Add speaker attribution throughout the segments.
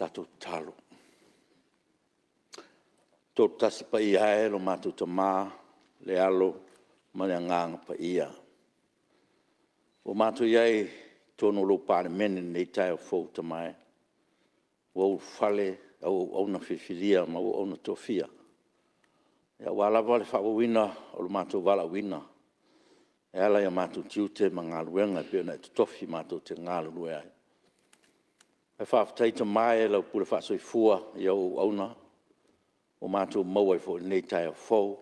Speaker 1: Tatou tatalo. Toatasi Paia e lo matou Tama, le Alo ma le Agaga Paia. Ua matou i ai i totonu o lou Palemene i lenei taeao fou Tama e, ua ulufale au auauna filifilia ma auauna tofia, aua lava le faaauauina o lo matou valaauina e ala i o matou tiute ma galuega e pei ona e totofi matou te galulue ai. Ae faafetai Tama e i lau pule faasoifua i au auauna ua matou maua ai foi i lenei taeao fou,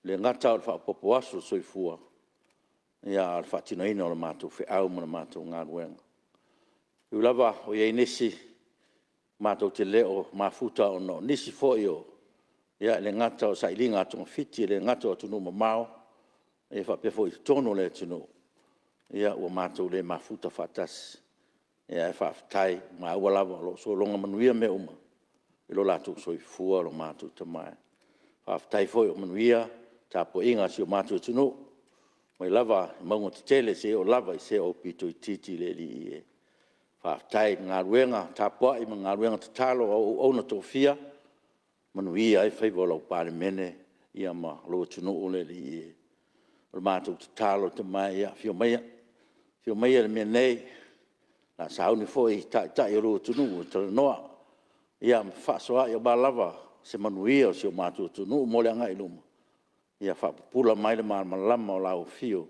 Speaker 1: e le gata o le faaopoopo aso o le soifua, a o le faatinoina o le matou feau ma le matou galuega. E ui lava ua i ai nisi matou te le o mafuta ona o nisi foi o… e le gata o sailiga togafiti, e le gata o atunuu mamao, ae faapea foi i totonu o le atunuu, ua matou le mafuta faatasi. Ae faafetai, ua maua lava o lo o sologa manuia mea uma i lo latou soifua lo matou Tama e. Faafetai foi ua manuia le tapuaiga a si o matou atunuu, mai lava i mauga tetele seia oo lava i se aupito itiiti i le Alii e. Faafetai i le galuega tapuai ma le galuega tatalo a au auauna tofia, ua manuia ai faiva o lau Palemene ma lou atunuu le Alii e. O le matou tatalo Tama e, ia afio maia i le mea nei, o le a sauni foi taitai o lou atunuu e talanoa ma fefaasoaai aua lava se manuia o si o matou atunuu mo le agai i luma. Ia faapupula mai le malamalama o lau afio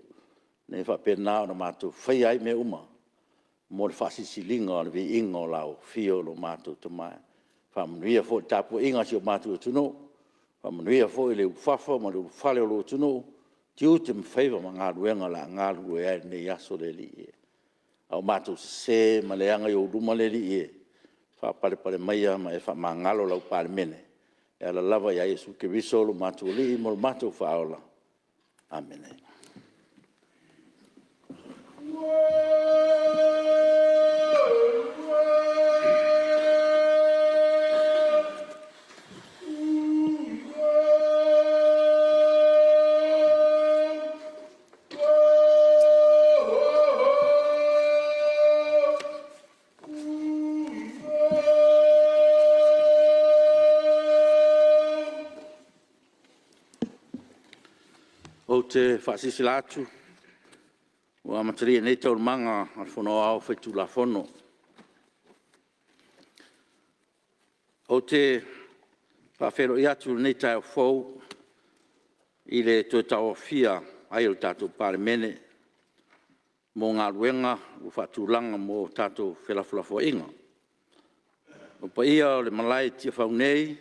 Speaker 1: ina ia faapena ona matou faia ai mea uma mo le faasilisiliga o le viiga o lau afio lo matou Tama e. Faamanuia foi i le tapuaiga a si o matou atunuu, faamanuia foi i le ulufafo ma le ulufale o lou atunuu, tiute ma faiva ma galuega o le a galulue ai i lenei aso le Alii e. A ua matou sese ma leaga i ou luma le Alii e, faapalepale maia ma e faamagalo lau Palemene e ala lava ia Iesu Keriso lo matou Alii ma lo matou Faaola. Amene. Ou te faasilasila atu ua amatalia nei Taualumaga a le Fono Aoao Faitulafono. Ou te faafeiloai atu i lenei taeao fou i le toe tauaofia ai o le tatou Palemene mo galuega ua faatulaga mo tatou felafolafoaiga. O paia o le malae i Tiafau nei,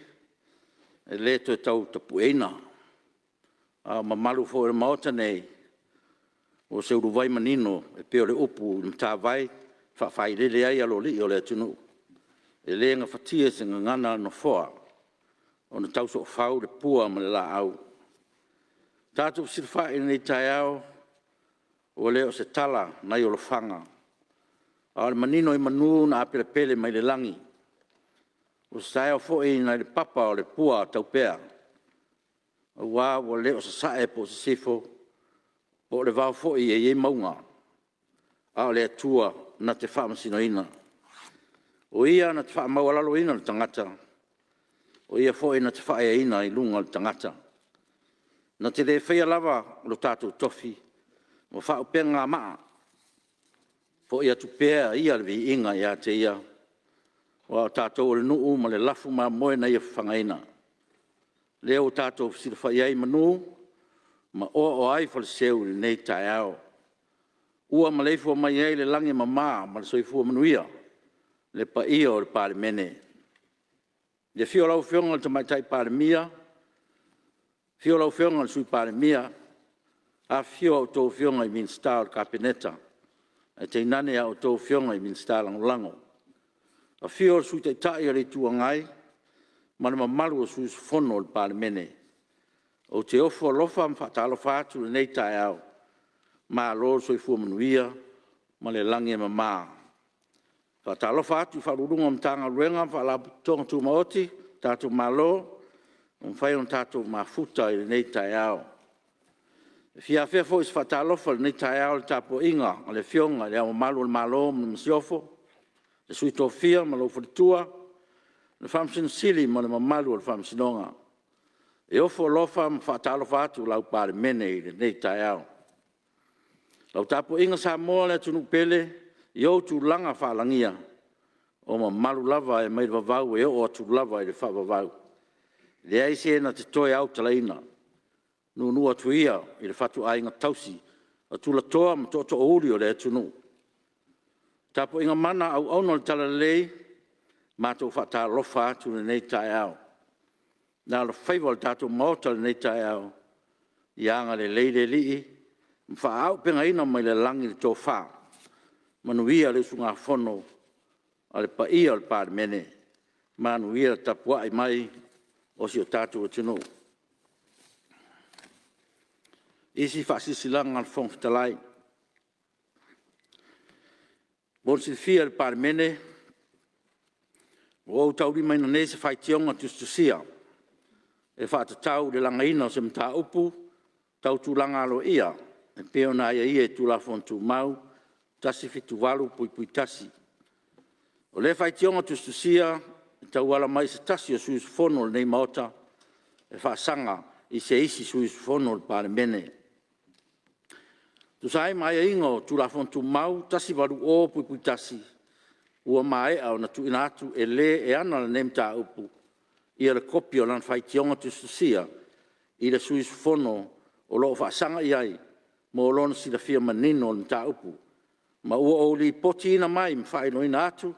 Speaker 1: e le toe tau tapueina, a o mamalu foi o le Maota nei, o se uluai manino e pei o le upu i le matavai e faafailele ai aloalii o le atunuu. E le gafatia e se gagana a le Nofoa ona tau soofau le pua ma le laau. Tatou fesilafai i lenei taeao, ua le o se tala nai olofaga, a o le manino i manu na apelepele mai le lagi. O se taeao foi nai le papa o le pua taupea, aua ua le o sasae po o sisifo po o le vao foi e i ai mauga, a o le Atua na te faamasinoina. O Ia na te faamaualaloina le tagata, o Ia foi na te faaeaina i luga le tagata. Na te le faia lava lo tatou tofi ma faaupegamaa. Foi atu pea ia le viiga ia te Ia, aua o tatou o le nuu ma le lafumamoe na Ia fafagaina. Lea ua tatou fesilafai ai i manu ma oaoa ai faleseu i lenei taeao. Ua maleifua mai ai i le lagi e mama ma le soifua manuia le paia o le Palemene. I le afio o lau Afioga i le Tamaitai Palemia, afio lau Afioga i le Sui Palemia, afifio a outou Afioga i Minisita o le Kapeneta, ae tainane a outou Afioga i Minisita Lagolago. Afio le Sui Taitai o le Itu Agai ma le mamalu o sui usufono o le Palemene. Ou te ofo alofa ma faatalofa atu i lenei taeao, malo le soifua manuia ma le lagi e mama. E faatalofa atu i Ofisa Sili o Pulega o Matagaluega ma Faalapotopotoga Tumaoti a le tatou Malo ua mafai ona tatou mafuta i lenei taeao. E fia afea foi i se faatalofa i lenei taeao le tapuaiga a le Afioga i Le Ao Mamalu o le Malo ma le Masiofo, le Sui Tofia ma lou Faletua, le Faamasino Sili ma le mamalu o le Faamasinoga. E ofo alofa ma faatalofa atu lau Palemene i lenei taeao. Lau tapuaiga Samoa le atunuu pele, i ou tulaga faalagia, o mamalu lava mai le vavau e oo atu lava i le faavavau, e leai se na te toe autalaina. Nuunuu atu ia i le fatuaiga tausi a tulatoa ma tootoouli o le atunuu. Le tapuaiga mana a auauna o le talalelei, matou te faatalofa atu i lenei taeao. Le alofaiva o le tatou Maota i lenei taeao, ia agalelei le Alii ma faaauupegaina mai le lagi le tofa, manuia le usugafono a le paia o le Palemene, manuia le tapuai mai o si o tatou atunuu. Faasilasilaga a le Fofoga Fetalai Mo le silafia e le Palemene, ua ou taulimaina nei se faitioga tusitusia e faatatau i le lagaina o se mataupu tau tulaga aloaia e pei ona aiaia i Tulafono Tumau 178(1). O lea faitioga tusitusia e tauala mai i se tasi o sui usufono o lenei Maota e faasaga i se isi sui usufono o le Palemene. E tusa ai ma aiaiga o Tulafono Tumau 180(1), ua maea ona tuuina atu e le e ana lenei mataupu le kopi o lana faitioga tusitusia i le sui usufono o lo o faasaga i ai mo lona silafia manino o le mataupu, ma ua ou lipotiina mai ma faailoaina atu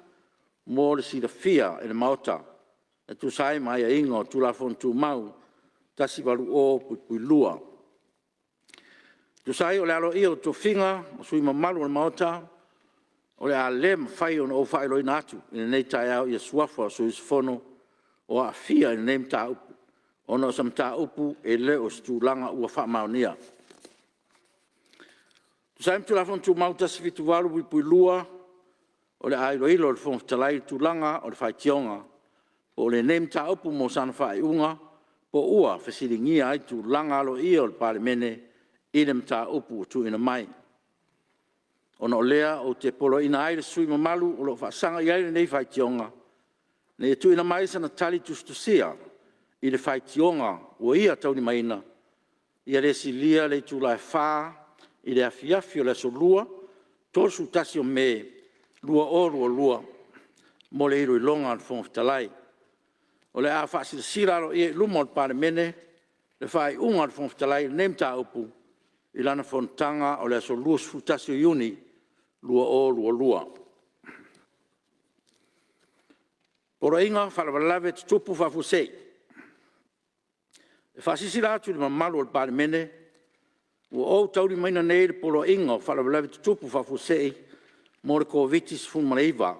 Speaker 1: mo le silafia e le Maota e tusa ai ma aiaiga o Tulafono Tumau 180(2). E tusa ai o le aloaia o tofiga o sui usufono mamalu o le Maota, o le a le mafai ona ou faailoaina atu i lenei taeao suafa o sui usufono o aafia i lenei mataupu, ona o se mataupu e le o i se tulaga ua faamaonia. E tusa ai ma Tulafono Tumau 178(2), o le a iloilo e le Fofoga Fetalai le tulaga o le faitioga o lenei mataupu mo sana faaiuga, po ua fesiligia ai tulaga aloaia o le Palemene i le mataupu ua tuuina mai. Ona o lea, ou te poloaiina ai le sui usufono mamalu o lo o faasaga i ai lenei faitioga, ina ia tuuina mai sana tali tusitusia i le faitioga ua ia taulimaina, ia le silia le itula e 4:00 i le afiafi o le aso Lua, 31 o Me 2022 mo le iloiloga a le Fofoga Fetalai. O le a faasilasila aloaia i luma o le Palemene le faaiuga a le Fofoga Fetalai i lenei mataupu i lana fonotaga o le aso 21 Iuni 2022. Poloaiga o Faalavelave Tutupu Faafuasei. E faasilasila atu i le mamalu o le Palemene, ua ou taulimaina nei le Poloaiga o Faalavelave Tutupu Faafuasei mo le Koviti-19,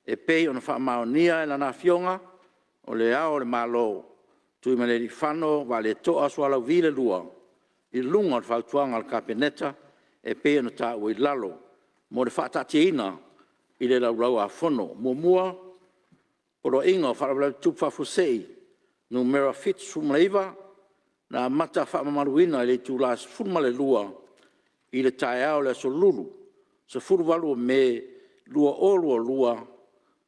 Speaker 1: e pei ona faamaonia e Lana Afioga, O Le Ao o le Malo, Tuimalealiifano Vaaleto'a Sualauvi II, i luga o le Fautuaga a le Kapeneta e pei ona taua i lalo, mo le faataatiaina i le Laulau-a-Fono. 1. Poloaiga o Faalavelave Tutupu Faafuasei Numera 79, na amata faamamaluina i le itula e 12:00 i le taeao o le aso Lulu, 18 o Me 2022,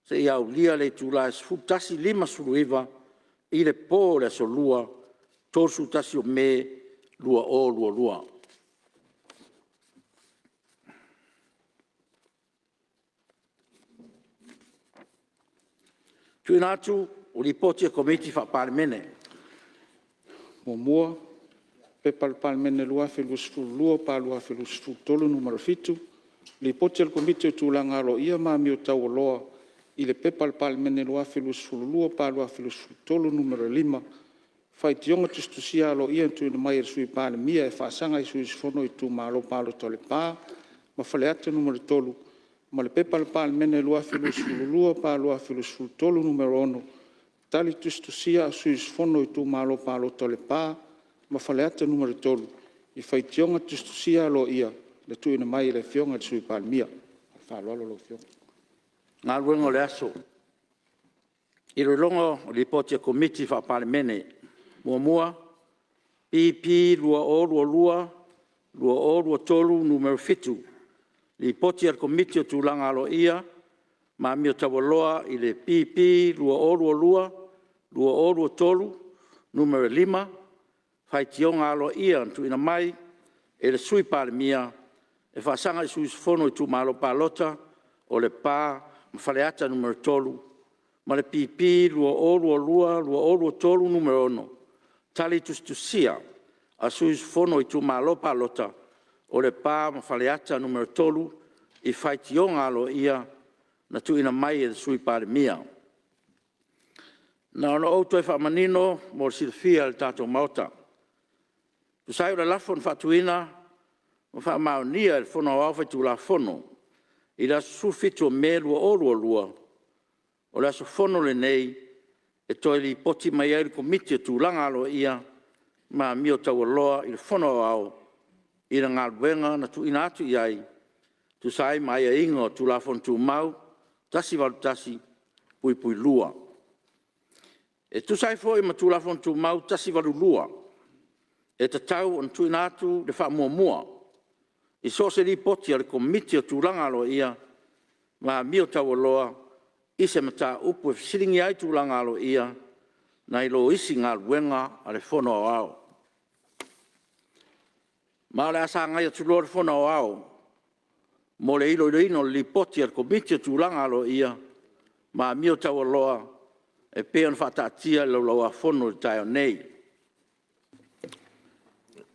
Speaker 1: seia aulia le itula e 11:59 i le po o le aso Lua, 31 o Me 2022. TUUINA ATU o Lipoti a Komiti Faa-Palemene. 1. P.P.2022/2023 Nu.7, Lipoti a le Komiti o Tulaga Aloaia ma Amio Taualoa i le P.P.2022/2023 Nu.5, Faitioga Tusitusia Aloaia na tuuina mai e le Sui Palemia e faasaga i sui usufono o Itumalo Palota o Lepa ma Faleata 3 ma le P.P.2022/2023 Nu.6, Tali Tusitusia a sui usufono o Itumalo Palota o Lepa ma Faleata 3 i Faitioga Tusitusia Aloaia na tuuina mai e le Afioga i le Sui Palemia. Ma le faaaloalo lau Afioga. Galuega o le Aso. I. Lipoti a Komiti Faa-Palemene. 1. P.P. 2022/2023 Nu.7, Lipoti a le Komiti o Tulaga Aloaia ma Amio Taualoa i le P.P. 2022/2023 Nu.5, Faitioga Aloaia na tuuina mai e le Sui Palemia e faasaga i Sui Usufono o Itumalo Palota o Lepa ma Faleata 3, ma le P.P. 2022/2023 Nu.6, Tali Tusitusia a Sui Usufono o Itumalo Palota o Lepa ma Faleata 3 i Faitioga Aloaia na tuuina mai e le Sui Palemia. Na ona ou toe faamanino mo le silafia e le tatou Maota. E tusa ai o le lafo na faatuina ma faamaonia e le Fono Aoao Faitulafono i le aso 17 o Me 2022, o le aso Fono lenei e toe lipoti mai ai le Komiti o Tulaga Aloaia ma Amio Taualoa i le Fono Aoao i le Galuega na tuuina atu i ai e tusa ai ma aiaiga o Tulafono Tumau 181(2). E tusa ai foi ma Tulafono Tumau 182, e tatau ona tuuina atu le faamuamua i so o se Lipoti a le Komiti o Tulaga Aloaia ma Amio Taualoa i se mataupu e fesiligia ai tulaga aloaia nai lo isi galuega a le Fono Aoao. Ma o le a sagai atu loa le Fono Aoao mo le iloiloina o le Lipoti a le Komiti o Tulaga Aloaia ma Amio Taualoa e pei ona faataatia i le Laulau-a-Fono i le taeao nei.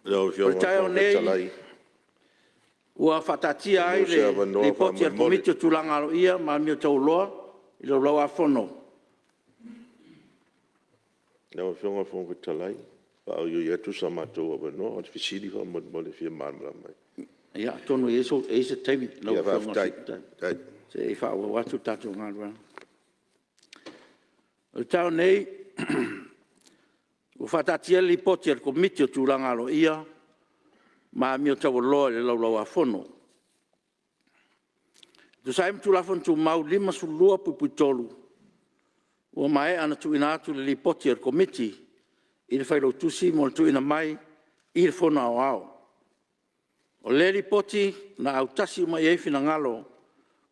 Speaker 2: Lau
Speaker 1: O le
Speaker 2: Afioga i le
Speaker 1: taeao
Speaker 2: Fofoga
Speaker 1: nei,
Speaker 2: Fetalai,
Speaker 1: ua
Speaker 2: pe
Speaker 1: faataatia ai
Speaker 2: maua se
Speaker 1: le
Speaker 2: avanoa
Speaker 1: Lipoti a le
Speaker 2: faamolemole.
Speaker 1: Komiti o Tulaga Aloaia ma Amio Taualoa i le Laulau-a-Fono.
Speaker 2: Lau Afioga i le Fofoga Fetalai, e faaoioi atu so matou avanoa. O le fesili faamolemole e fia malamalama ai.
Speaker 1: Ia, atonu e i ai se taimi lau
Speaker 2: Ia
Speaker 1: Afioga i le
Speaker 2: faafetai.
Speaker 1: Sui Taitai, se i faaauau atu le tatou galuega. O le taeao nei, ua faataatia le Lipoti a le Komiti o Tulaga Aloaia ma Amio Taualoa i le Laulau-a-Fono. E tusa ai ma Tulafono Tumau 52(3), ua maea ona tuuina atu le Lipoti a le Komiti i le Failautusi mo le tuuina mai i le Fono Aoao. O lea Lipoti na autasi uma i ai finagalo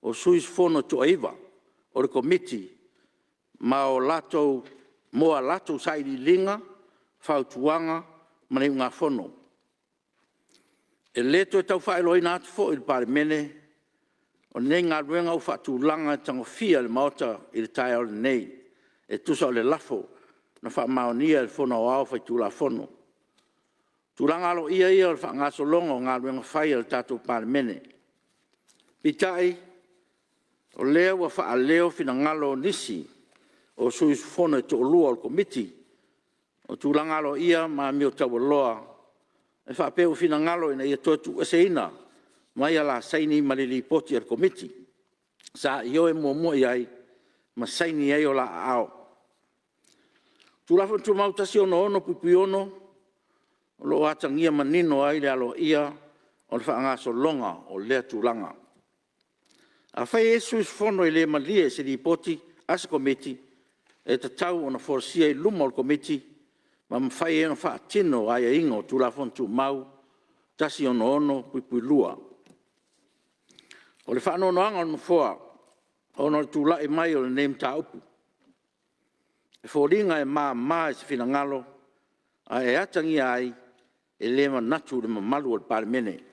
Speaker 1: o sui usufono e toa-9 o le Komiti mo a latou Sailiiliga, Fautuaga ma le Iugafono. E le toe tau faailoaina atu foi i le Palemene, o lenei galuega ua faatulaga e tagofia e le Maota i le taeao lenei e tusa o le lafo na faamaonia e le Fono Aoao Faitulafono. O tulaga aloaia ia o le faagasologa o galuega fai a le tatou Palemene. Peitai, o lea ua faaleo finagalo o nisi o sui usufono e toalua o le Komiti o Tulaga Aloaia ma Amio Taualoa e faapea ua finagalo ina ia toe tuueseina mai a la saini ma le Lipoti a le Komiti sa ioe muamua i ai ma saini ai o la aao. O Tulafono Tumau 166(6), o lo o atagia manino ai le aloaia o le faagasologa o lea tulaga. Afai e i ai se sui usufono e le malie i se Lipoti a se Komiti, e tatau ona folasia i luma o le Komiti ma mafai ai ona faatino aiaiga o Tulafono Tumau 166(2). O le faanoanoaga o le Nofoa ona o le tulai mai o lenei mataupu, e foliga e mama i se finagalo ae atagia ai e le manatu i le mamalu o le Palemene.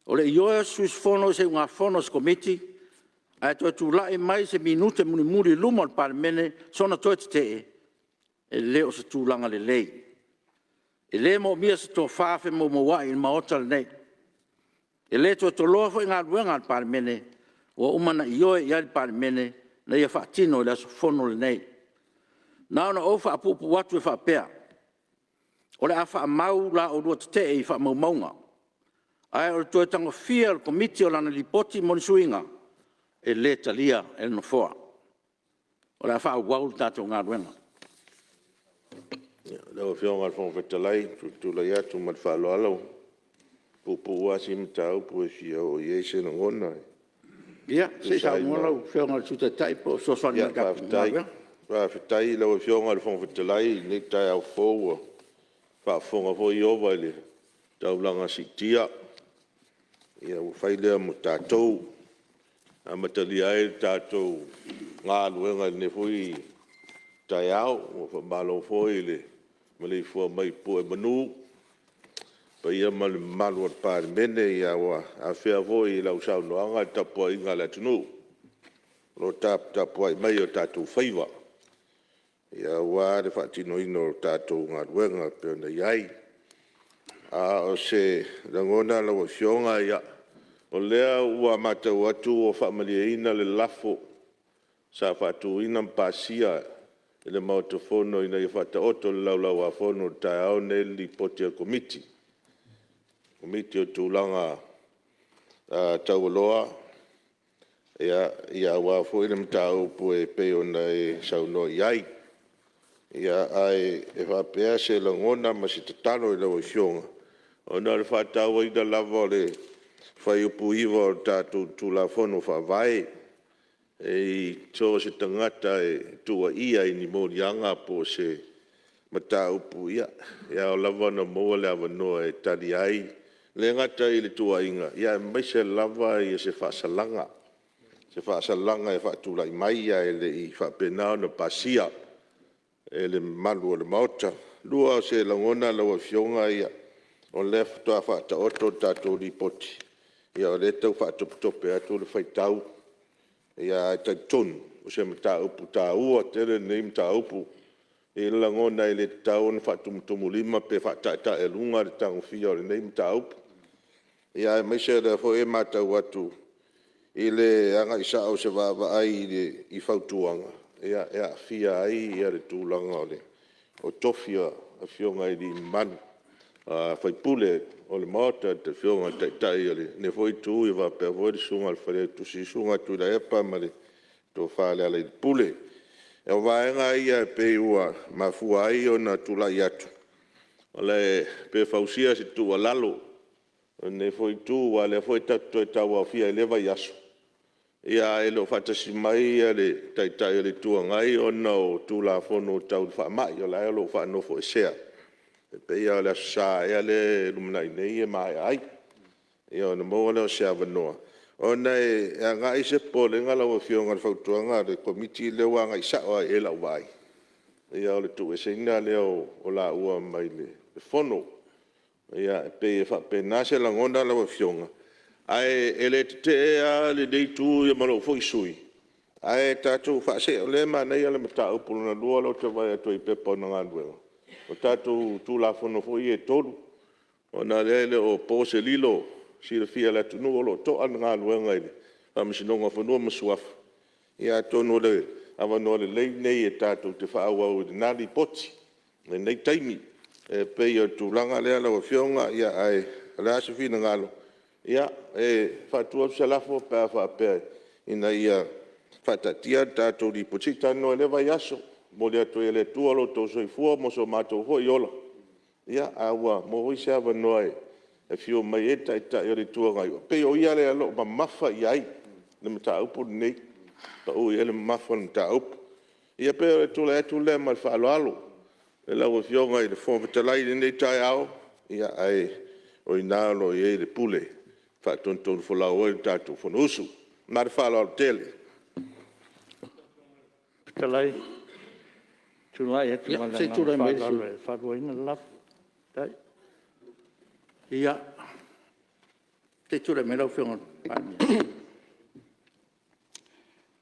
Speaker 1: O le ioe o se sui usufono i se iugafono a se Komiti ae toe tulai mai i se minute mulimuli i luma o le Palemene sona toe tetee, e le o se tulaga lelei. E le moomia se tofa femoumouai i le Maota lenei. E le toe toloa foi galuega a le Palemene ua uma ona ioe i ai le Palemene ina ia faatino i le aso Fono lenei. Na ona ou faapuupuu atu e faapea, o le a faamau la oulua tetee i faamaumauga, ae o le toe tagofia e le Komiti o lana Lipoti mo ni suiga, e le talia e le Nofoa. O le a faaauau le tatou galuega.
Speaker 2: Lau Afioga i le Fofoga Fetalai, ou te tulai atu ma le faaaloalo, e puupuu lava si mataupu e fia oo i ai se lagona.
Speaker 1: Ia,
Speaker 2: E
Speaker 1: se i
Speaker 2: tusa ai
Speaker 1: saunoa
Speaker 2: ma...
Speaker 1: lau Afioga i le Sui Taitai po o se fesoasoani
Speaker 2: Ia
Speaker 1: mo le tatou
Speaker 2: faafetai,
Speaker 1: galuega.
Speaker 2: faafetai i lau Afioga i le Fofoga Fetalai i lenei taeao fou, ua faafofoga foi Ieova i le taulaga siitia, ua fai lea mo tatou. amatalia ai le tatou galuega i lenei foi taeao. Ua faamalo foi le maleifua mai i pue o manu i le paia ma le mamalu o le Palemene, ua afea foi i lau saunoaga le tapuaiga a le atunuu o lo o taputapuai mai o tatou faiva aua le faatinoina o tatou galuega e pei ona i ai. A o se lagona lau Afioga, o lea ua matau atu ua faamalieina le lafo sa faatuina ma pasia e le Maota Fono ina ia faataoto i le Laulau-a-Fono i le taeao lenei le Lipoti a le Komiti o Tulaga Taualoa aua foi le mataupu e pei ona e saunoa i ai. Ae faapea se lagona ma se tatalo i lau Afioga, ona o le faatauaina lava o le Fuaiupu 9 o le tatou Tulafono Faavae, so o se tagata e tuuaia i ni moliaga po o se mataupu, e ao lava ona maua le avanoa e tali ai, e le gata i le tuuaiga, aemaise lava se faasalaga, se faasalaga e faatulai mai ae le i faapena ona pasia e le mamalu o le Maota. Lua o se lagona lau Afioga, o lea faatoa faataoto le tatou Lipoti, o lea e tau faatopetope atu le faitau, ae talitonu o se mataupu taua tele lenei mataupu. E i ai le lagona e le tatau ona faatumutumulima pe faataetaealuga le tagofia o lenei mataupu, aemaise o lea foi e matau atu i le agai sao o se vaavaai i fautuaga, e aafia ai le tulaga o tofi o Afioga i sui usufono o le Maota, le Afioga i le Taitai o lenei foi Itu faapea foi le Susuga i le Failautusi, le Susuga ia Tuilaepa ma le Tofa ia Lealailepule. O vaega ia e pei ua mafua ai ona tulai atu, pe fausia se tuualalo a lenei foi Itu, aua o lea foi tatou te toe tauaofia i lea vaiaso, ae le o faatasi mai le Taitai o le Itu Agai ona o Tulafono tau le faamai, o la e o lo o faanofoesea. E pei lava o le Aso Sa ea lea e lumanai nei e maea ai, ona maua lea o se avanoa. Ona e agai se popolega lau Afioga i le fautuaga a le Komiti lea ua agai sao lava i ai lau vaai, o le tuueseina lea o laua mai le Fono. E pei e faapena se lagona lau Afioga, ae le tetee lava lenei Itu ma lou foi sui usufono, ae tatou faasee, o lea e manaia le mataupu lona lua lea ou te vaai atu ai i le Pepa o Galuega, o tatou Tulafono foi ia e 3, ona o lea e le o po se lilo, e silafia e le atunuu o lo o toa le galuega i le Faamasinoga o Fanua ma Suafa. Ia atonu o le avanoa lelei lenei tatou te faaauau ai i lena Lipoti i lenei taimi. E pei o le tulaga lea lau Afioga, ae o le a se finagalo, ia, e faatu atu se lafo pe a faapea ina ia faataatia le tatou Lipoti se i talanoa i lea vaiaso. E momoli atu ai e le Atua lo outou soifua ma so matou foi ola, ae ua maua foi se avanoa e afio mai ai le Taitai o le Itu Agai, e pei o ia lea o lo o mamafa i ai le mataupu lenei, pau i ai le mamafa o le mataupu. Ia pei o le tulai atu lea ma le faaaloalo i lau Afioga i le Fofoga Fetalai i lenei taeao, ae o i ina o lo o i ai le pule e faatonutonufolau ai le tatou Fonousu. Ma le faaaloalo tele.
Speaker 1: Ia, se i tulai mai lau Afioga i le Palemia.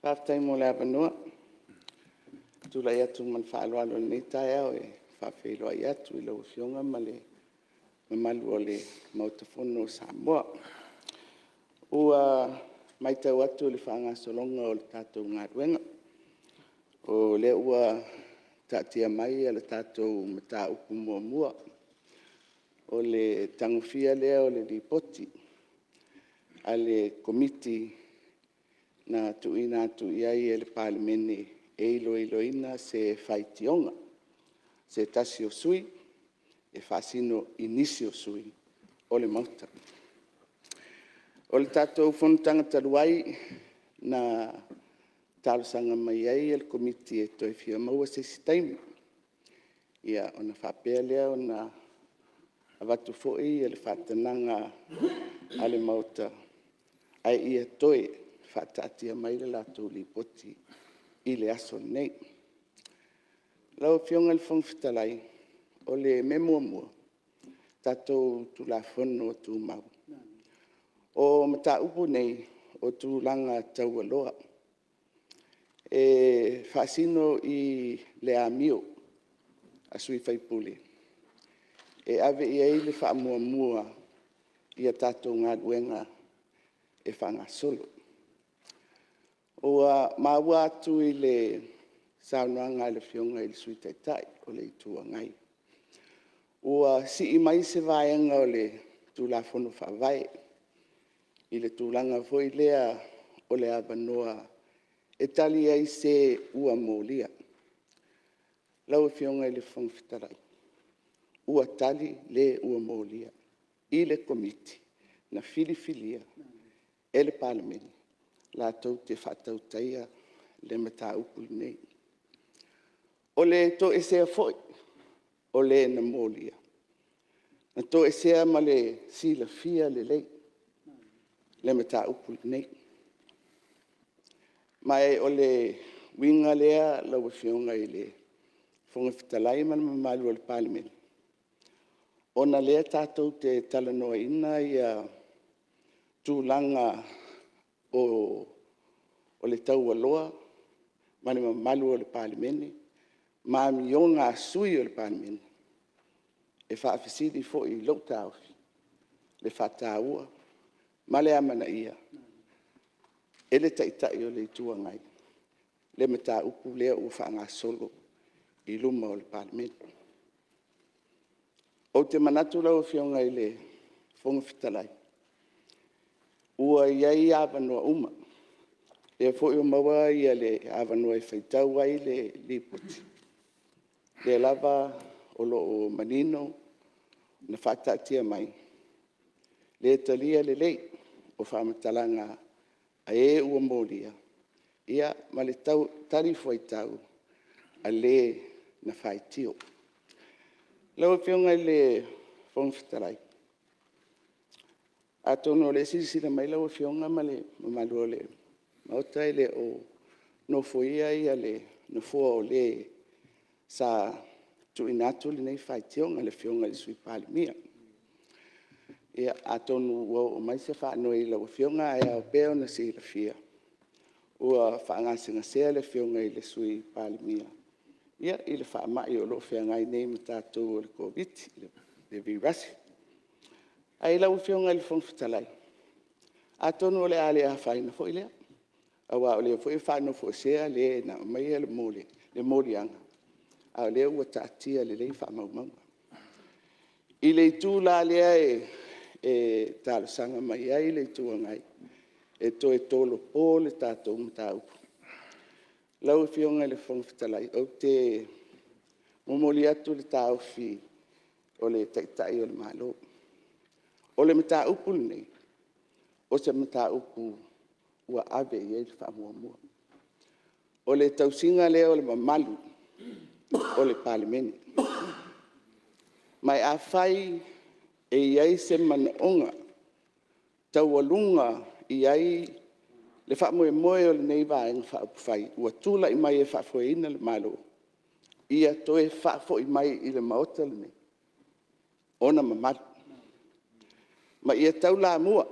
Speaker 3: Faafetai mo le avanoa. Ou te tulai atu ma le faaaloalo i lenei taeao e faafeiloai atu i lau Afioga ma le mamalu o le Maota Fono o Samoa. Ua matau atu i le faagasologa o le tatou galuega, o lea ua taatia mai le tatou mataupu muamua, o le tagofia lea o le Lipoti a le Komiti na tuuina atu i ai e le Palemene e iloiloina se faitioga a se tasi o sui usufono e faasino i nisi o sui usufono o le Maota. O le tatou fonotaga talu ai na talosaga mai ai le Komiti e toe fia maua se isi taimi, ona faapea lea ona avatu foi le faatagaga a le Maota, a ia toe faataatia mai le latou Lipoti i le aso lenei. Lau Afioga i le Fofoga Fetalai, o le mea muamua, tatou Tulafono Tumau, o mataupu nei o tulaga taualoa, e faasino i le amio a sui usufono e ave i ai le faamuamua i a tatou galuega e faagasolo. Ua maua atu i le saunoaga a le Afioga i le Sui Taitai o le Itu Agai, ua sii mai se vaega o le Tulafono Faavae i le tulaga foi lea o le avanoa e tali ai se ua molia. Lau Afioga i le Fofoga Fetalai, ua tali le ua molia i le Komiti na filifilia e le Palemene latou te faatautaia le mataupu lenei. O le toesea foi o le na molia, na toesea ma le silafia lelei le mataupu lenei. Ma o le uiga lea lau Afioga i le Fofoga Fetalai ma le mamalu o le Palemene, ona o lea tatou te talanoaina tulaga o le taualoa ma le mamalu o le Palemene ma amioga a sui usufono o le Palemene, e faafesili foi i lou taofi le faataua ma le amanaia e le Taitai o le Itu Agai le mataupu lea ua faagasolo i luma o le Palemene. Ou te manatu lau Afioga i le Fofoga Fetalai, ua i ai avanoa uma, o lea foi ua maua le avanoa e faitau ai le Lipoti, o lea lava o lo o manino na faataatia mai le talia lelei o faamatalaga a e ua molia ma le talifuaitau a le na faitio. Lau Afioga i le Fofoga Fetalai, atonu o lea e silasila mai lau Afioga ma le mamalu o le Maota, e le o nofoia le nofoa o le sa tuuina atu lenei faitioga, le Afioga i le Sui Palemia. Ia, atonu ua oo mai se faanoi i lau Afioga, ae ao pea ona silafia, ua faagasegasea le Afioga i le Sui Palemia i le faamai o lo o feagai nei ma tatou o le Koviti-19, le vairasi. Ae lau Afioga i le Fofoga Fetalai, atonu o le a le afaina foi lea, aua o lea foi e faanofoesea le na aumaia le moliaga, a o lea ua taatia lelei faamaumauga. I le itu la lea e talosaga mai ai le Itu Agai e toe tolopo le tatou mataupu, lau Afioga i le Fofoga Fetalai, ou te momoli atu le taofi o le Taitai o le Malo. O le mataupu lenei, o se mataupu ua ave i ai le faamuamua. O le tausiga lea o le mamalu o le Palemene. Ma afai e i ai se manaoga taualuga i ai le faamoemoe o lenei Vaega Faaupufai ua tulai mai e faafoeina le Malo, ia toe faafoi mai i le Maota lenei ona mamalu, ma ia taulamua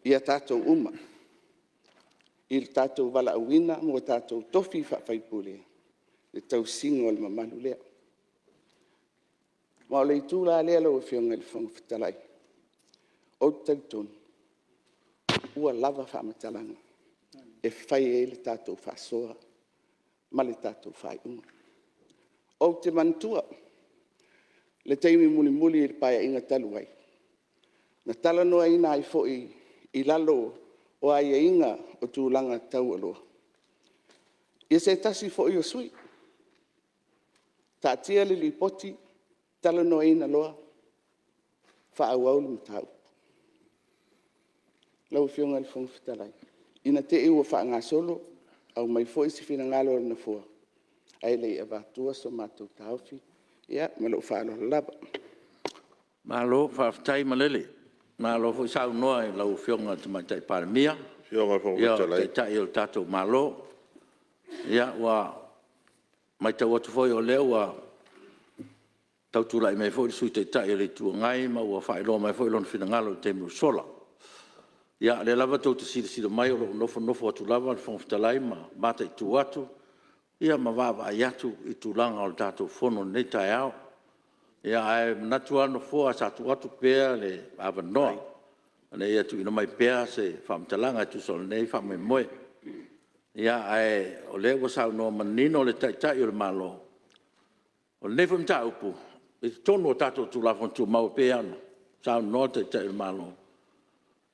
Speaker 3: ia tatou uma i le tatou valaauina ma o tatou tofi faa-faipule, le tausiga o le mamalu lea. Ma o le itu la lea lau Afioga i le Fofoga Fetalai, ou te talitonu ua lava faamatalaga e fai ai le tatou faasoa ma le tatou faaiuga. Ou te manatua le taimi mulimuli i le Paeaiga talu ai, na talanoaina ai foi i lalo o aiaiga o tulaga taualoa se tasi foi o sui usufono. Taatia le Lipoti, talanoaina loa, faaauau le mataupu. Lau Afioga i le Fofoga Fetalai, ina ne i te i ua faagasolo, aumai foi se finagalo o le Nofoa ae le i avatua so matou taofi. Ia ma lou faaaloalo lava. Malo faafetai malele.
Speaker 1: Malo foi saunoa i lau Afioga i le Tamaitai Palemia, o le Taitai o le tatou Malo. Ia, ua matau atu foi o lea ua tau tulai mai foi le Sui Taitai o le Itu Agai ma ua faailoa mai foi lona finagalo i le taimi ua sola. Ia o lea lava tou te silasila mai o lo o nofonofo atu lava le Fofoga Fetalai ma mataitu atu ma vaavaai atu i tulaga o le tatou Fono i lenei taeao. Ae manatu lava le Nofoa sa tuu atu pea le avanoa ina ia tuuina mai pea se faamatalaga e tusa o lenei faamoemoe. Ae o lea ua saunoa manino le Taitai o le Malo, o lenei foi mataupu i totonu o tatou Tulafono Tumau e pei lava ona saunoa le Taitai o le Malo,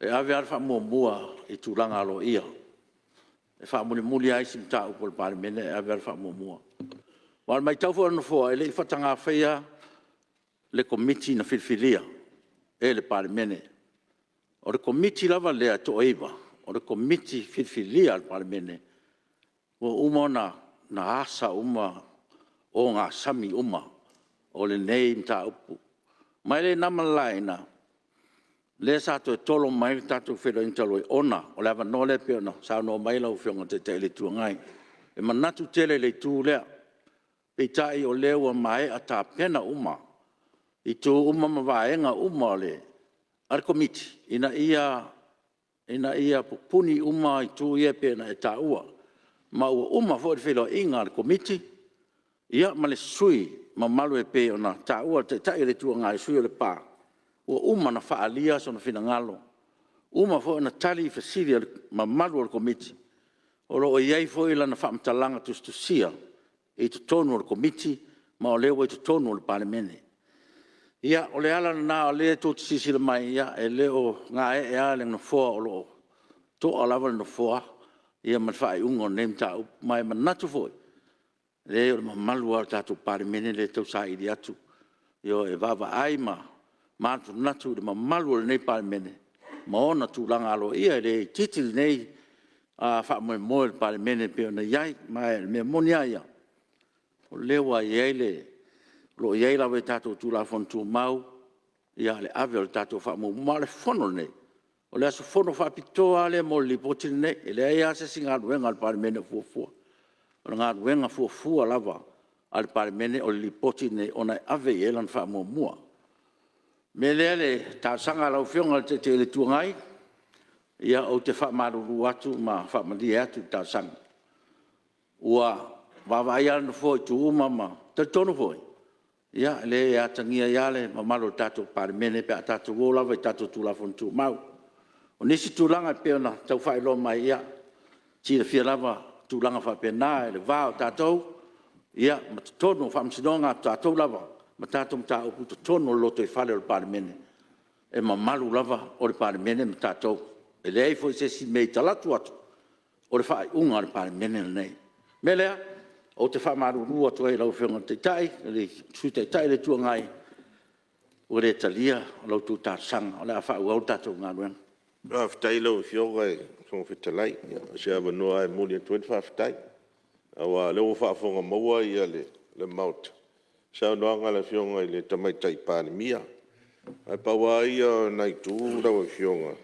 Speaker 1: e ave lava le faamuamua i tulaga aloaia. E faamulimuli lava isi mataupu a le Palemene ae ave lava le faamuamua. Aua o le matau foi a le Nofoa, e le i faataga faia le Komiti na filifilia e le Palemene. O le Komiti lava lea e toa-9, o le Komiti Filifilia a le Palemene, ua uma ona asa uma ogasami uma o lenei mataupu. Ma e le na ma le laina, o lea sa toe tolo mai le tatou feiloaiga talu ai ona o le avanoa lea pei ona saunoa mai ai lau Afioga i le Taitai o le Itu Agai. E manatu tele i le itu lea, peitai o lea ua maea tapena uma itu uma ma vaega uma a le Komiti ina ia pupuni uma itu ia pei ona e taua. Ma ua uma foi le feiloaiga a le Komiti ma le sui usufono mamalu e pei ona taua e le Taitai o le Itu Agai, le sui usufono o Lepa, ua uma ona faaalia sona finagalo, ua uma foi ona tali fesili a le mamalu o le Komiti. O lo o i ai foi lana faamatalaga tusitusia i totonu o le Komiti ma o lea ua i totonu o le Palemene. Ia, o le ala lena o lea tou te silasila mai, e le o gaee lava le Nofoa, o lo o toa lava le Nofoa ma le faaiuga o lenei mataupu. Ma e manatu foi, leai o le mamalu lava o le tatou Palemene lea e tau saili atu, ioe, e vaavaai ma manatunatu i le mamalu o lenei Palemene ma ona tulaga aloaia. E le itiiti lenei faamoemoe o le Palemene e pei ona i ai. Ma o le mea moni lava ia, o lea ua i ai le... o lo o i ai lava i tatou Tulafono Tumau le ave o le tatou faamuamua. Ma o le Fono lenei, o le aso Fono faapitoa lava lea mo le Lipoti lenei. E leai lava se isi galuega a le Palemene o fuafua. O le galuega fuafua lava a le Palemene o le Lipoti lenei ona e ave i ai lana faamuamua. O le mea lea le talosaga a lau Afioga i le Taitai o le Itu Agai, ia ou te faamalulu atu ma faamalie atu i le talosaga. Ua vaavaai lava le Nofoa i itu uma ma e talitonu foi, e leai e atagia ai lava le mamalu o le tatou Palemene pe a tatou o lava i tatou Tulafono Tumau. O nisi tulaga e pei ona tau faailoa mai, ia, e silafia lava tulaga faapena i le va o tatou ma totonu o Faamasinoga a tatou lava ma tatou mataupu i totonu o le lotoifale o le Palemene. E mamalu lava o le Palemene ma tatou. E leai foi se isi mea i talaatu atu o le faaiuga a le Palemene lenei. O le mea lea, ou te faamalulu atu ai i lau Afioga i le Taitai, le Sui Taitai o le Itu Agai, ua le talia la outou talosaga, o le a faaauau le tatou galuega.
Speaker 2: Faafetai i lau Afioga i le Fofoga Fetalai. O se avanoa lava e momoli atu ai le faafetai, aua o lea ua faafofogamaua le Maota i le saunoaga a le Afioga i le Tamaitai Palemia. Ae pau lava ia o nai itu lau Afioga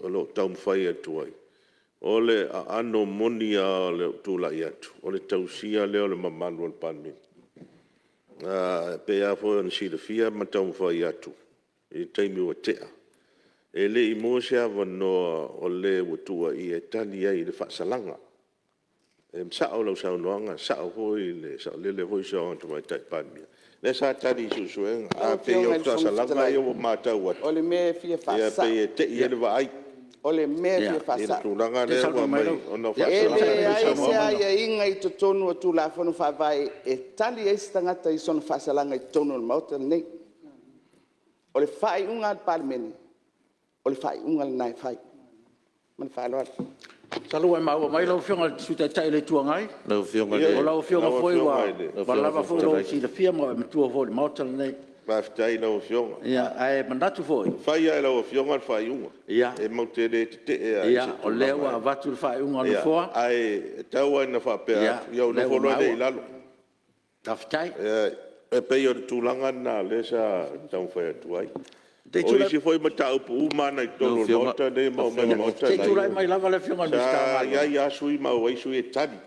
Speaker 2: o lo o taumafai atu ai, o le aano moni lava o lou tulai atu, o le tausia lea o le mamalu o le Palemene. E pei lava foi ona silafia ma taumafai atu i le taimi ua tea, e le i maua se avanoa o le ua tuuaia e tali ai i le faasalaga. E sao lau saunoaga, e saolele foi le saunoaga a le Tamaitai Palemia, lea sa tali i suesuega.
Speaker 3: Lau
Speaker 2: Ae pei
Speaker 3: Afioga
Speaker 2: o
Speaker 3: i le Fofoga
Speaker 2: faasalaga
Speaker 3: Fetalai,
Speaker 2: ia ua matau atu,
Speaker 3: o le mea e fia
Speaker 2: e
Speaker 3: faasao.
Speaker 2: pei e te i ai le vaai
Speaker 3: O le mea e fia
Speaker 2: i le
Speaker 3: faasao.
Speaker 2: tulaga
Speaker 1: Se i
Speaker 2: lea ua
Speaker 1: saunoa mai
Speaker 2: aumai
Speaker 1: lau...
Speaker 2: ona o
Speaker 1: Ia
Speaker 3: E
Speaker 2: faasalaga
Speaker 1: onosai mai
Speaker 2: ia.
Speaker 3: leai se
Speaker 1: le
Speaker 3: aiaiga i totonu o Tulafono Faavae e tali ai se tagata i sona faasalaga i totonu o le Maota lenei. O le faaiuga a le Palemene, o le faaiuga lena e fai. Ma le faaaloalo.
Speaker 1: Masalo ua e maua mai lau Afioga i le Sui Taitai o le Itu Agai,
Speaker 4: Lau Afioga i le
Speaker 1: o lau Afioga
Speaker 2: Lau
Speaker 1: foi
Speaker 2: Afioga i le
Speaker 1: ua lava
Speaker 4: Fofoga
Speaker 1: foi lou
Speaker 4: Fetalai...
Speaker 1: silafia ma ua e matua foi i le Maota lenei.
Speaker 2: Faafetai i lau Afioga.
Speaker 1: Ae manatu foi...
Speaker 2: E fai lava e lau Afioga le faaiuga, e matou te le tetee lava i se
Speaker 1: Ia, o lea ua
Speaker 2: tulaga
Speaker 1: avatu le faaiuga a
Speaker 2: e...
Speaker 1: le Nofoa.
Speaker 2: Ae tau lava ina faapea atu,
Speaker 1: O
Speaker 2: ia ou
Speaker 1: lea
Speaker 2: nofo
Speaker 1: ua
Speaker 2: loa lea
Speaker 1: maua.
Speaker 2: i lalo.
Speaker 1: Faafetai.
Speaker 2: E pei o le tulaga lena o lea sa taumafai atu ai. O isi foi mataupu uma lava na i totonu o le Maota lenei ma oo mai i le Maota
Speaker 1: Se i tulai mai lava le Afioga i le Minisita o
Speaker 2: Sa
Speaker 1: Galuega.
Speaker 2: i ai lava sui usufono ma auai sui e tali.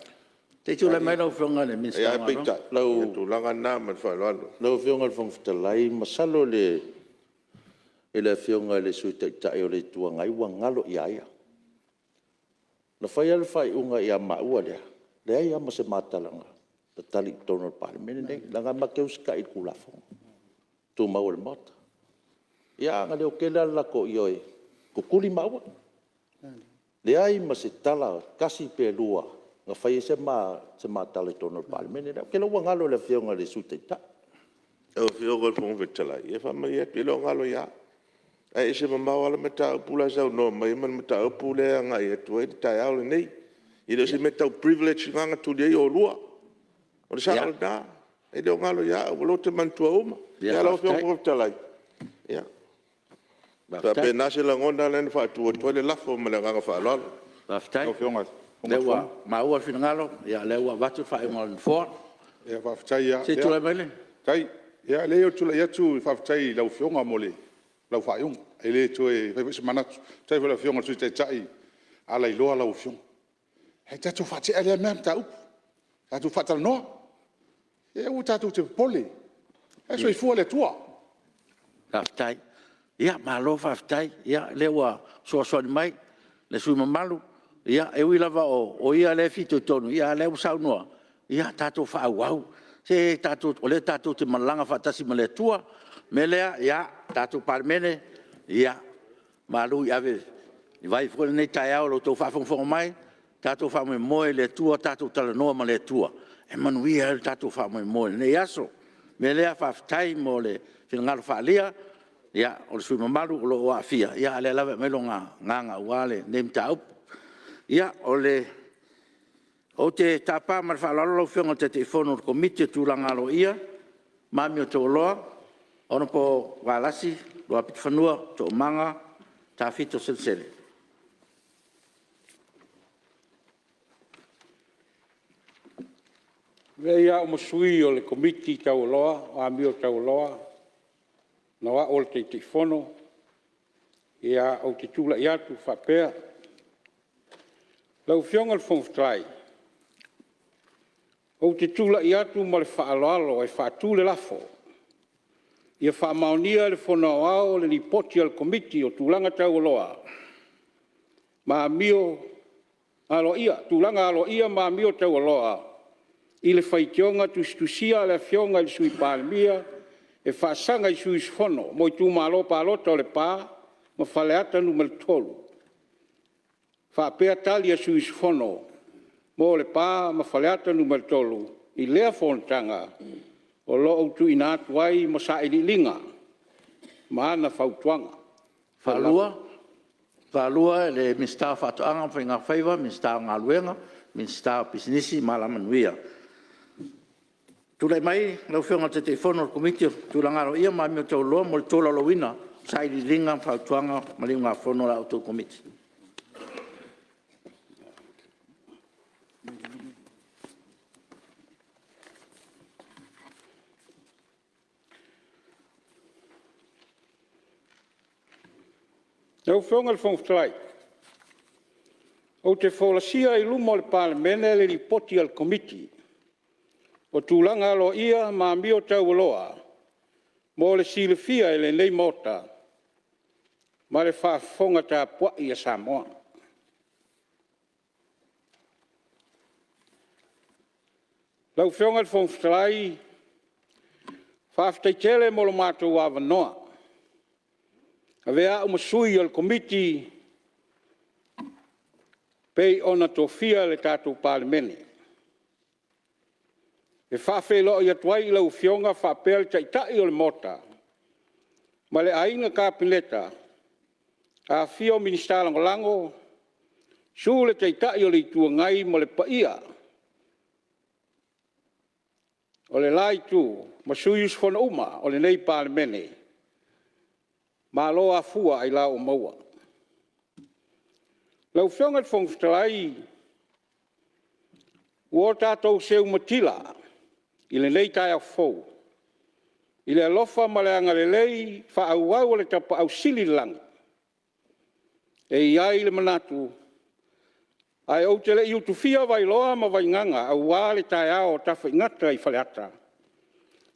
Speaker 1: Se i tulai mai lau Afioga i le Minisita o
Speaker 2: Ae
Speaker 1: Galuega.
Speaker 2: peitai, o le tulaga lena ma le faaaloalo.
Speaker 4: Lau Afioga i le Fofoga Fetalai, masalo i le Afioga i le Sui Taitai o le Itu Agai ua galo ia ia. Na fai lava le faaiuga ia maua lea, leai lava ma se ma tala na tali i totonu o le Palemene lenei, leaga ma te usitai i le Tulafono Tumau a le Maota. Ia ae na leotele lava le latou ioe, tutuli maua. Leai ma se tala tasi pe lua na fai ai se ma tala i totonu o le Palemene lenei. Ou te iloa ua galo i le Afioga i le Sui Taitai.
Speaker 2: Lau Afioga i le Fofoga Fetalai, e faamalie atu, e le o galo ia au. Ae ese mamao lava le mataupu la e saunoa mai ai ma le mataupu lea e agai atu ai le taeao lenei. E le o se mea tau privilege lena na tuli ai oulua. O le sao lena. E le o galo ia au, o lea ou te manatua uma. Lau Afioga i le Fofoga Fetalai, ia, e faapena se lagona lea na faatu atu ai le lafo ma le agaga faaaloalo.
Speaker 1: Faafetai. O lea ua maua le finagalo, o lea ua avatu le faaiuga a le Nofoa.
Speaker 5: Faafetai lava.
Speaker 1: Se i tulai mai le…
Speaker 5: Ia leai ou te tulai atu faafetai i lau Afioga mo lau faaiuga, e le toe faia foi se manatu. Faafetai foi i lau Afioga i le Sui Taitai, a lailoa lau Afioga. Ae tatou faatea lea mataupu, tatou faatalanoa. Se aua tatou te popole, o la e soifua le Atua.
Speaker 1: Faafetai. Ia malo faafetai. O lea ua fesoasoani mai le sui usufono mamalu. E ui lava o ia lea e fitoitonu, a o lea ua saunoa, ia tatou faaauau. Se o lea tatou te malaga faatasi ma le Atua. O le mea lea le tatou Palemene, ia malu ave i vai foi lenei taeao i lo outou faafogafoga mai, tatou faamoemoe i le Atua, tatou talanoa ma le Atua e manuia ai lo tatou faamoemoe i lenei aso. O le mea lea, faafetai mo le finagalo faaalia o le sui usufono mamalu o lo o aafia, a o lea lava e aumai lona agaga aua lenei mataupu. Ia, ou te tapa ma le faaaloalo lau Afioga i le Taitaifono o le Komiti o Tulaga Aloaia ma Amio Taualoa, Hon Valasi Luapitofanua Toogamaga Tafito Selesele.
Speaker 6: Avea ai au ma sui o le Komiti o Amio Taualoa ona o au o le Taitaifono, ou te tulai atu e faapea; Lau Afioga i le Fofoga Fetalai, ou te tulai atu ma le faaaloalo e faatu le lafo, Ia faamaonia e le Fono Aoao le Lipoti a le Komiti o Tulaga Taualoa ma Amio Taualoa i le Faitioga Tusitusia a le Afioga i le Sui Palemia e faasaga i sui usufono mo Itumalo Palota o Lepa ma Faleata 3, faapea Tali a sui usufono mo Lepa ma Faleata 3 i lea Fonotaga, o lo o tuuina atu ai ma Sailiiliga ma ana Fautuaga.
Speaker 1: E faatulua e le Minisita o Faatoaga ma Faiga Faiva, Minisita o Galuega, Minisita o Pisinisi ma Alamanuia. Tulai mai lau Afioga i le Taitaifono o le Komiti o Tulaga Aloaia ma Amio Taualoa mo le tolaulauina o Sailiiliga, Fautuaga ma le Iugafono a la outou Komiti.
Speaker 6: Lau Afioga i le Fofoga Fetalai, ou te folasia i luma o le Palemene le Lipoti a le Komiti o Tulaga Aloaia ma Amio Taualoa mo le silafia e lenei Maota ma le faafofoga tapuai a Samoa. Lau Afioga i le Fofoga Fetalai, faafetai tele mo lo matou avanoa. Avea au ma sui o le Komiti pei ona tofia e le tatou Palemene e faafeiloai atu ai i lau Afioga faapea le Taitai o le Maota ma le Aiga Kapeneta, afifio Minisita Lagolago, susu le Taitai o le Itu Agai ma le paia o le la Itu ma sui usufono uma o lenei Palemene, malo afua ailao ua maua. Lau Afioga i le Fofoga Fetalai, ua tatou seu matila i lenei taeao fou I le alofa ma le agalelei faaauau o le Tapaau Sili i le lagi, e i ai le manatu, ae ou te le i utufia Vailoa ma Vaigaga aua le taeao tafaigata i Faleata,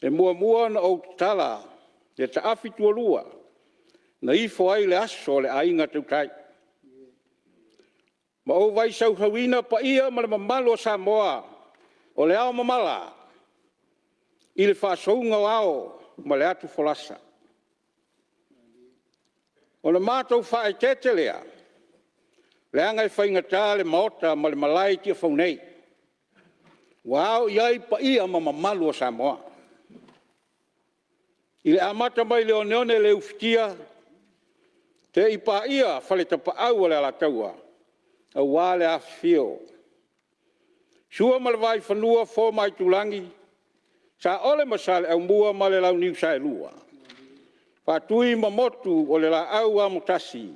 Speaker 6: e muamua ona ou tatala le taafi tualua na ifo ai le aso a le Aiga Tautai ma ou vaisausuina paia ma le mamalu o Samoa o le aomamala i le faasouga o ao ma le atufolasa. Ona matou faaeteete lea, leaga e faigata le Maota ma le malae i Tiafau nei, ua ao i ai paia ma mamalu o Samoa. I le amata mai i le oneone le ufitia seia paia faletapaau o le Alataua, aua le afifio o Sua ma le Vaifanua, Fofo ma Aitulagi, Saole ma Saleaaumua ma le Launiu Saelua, Faatui ma motu o le Laau Amotasi,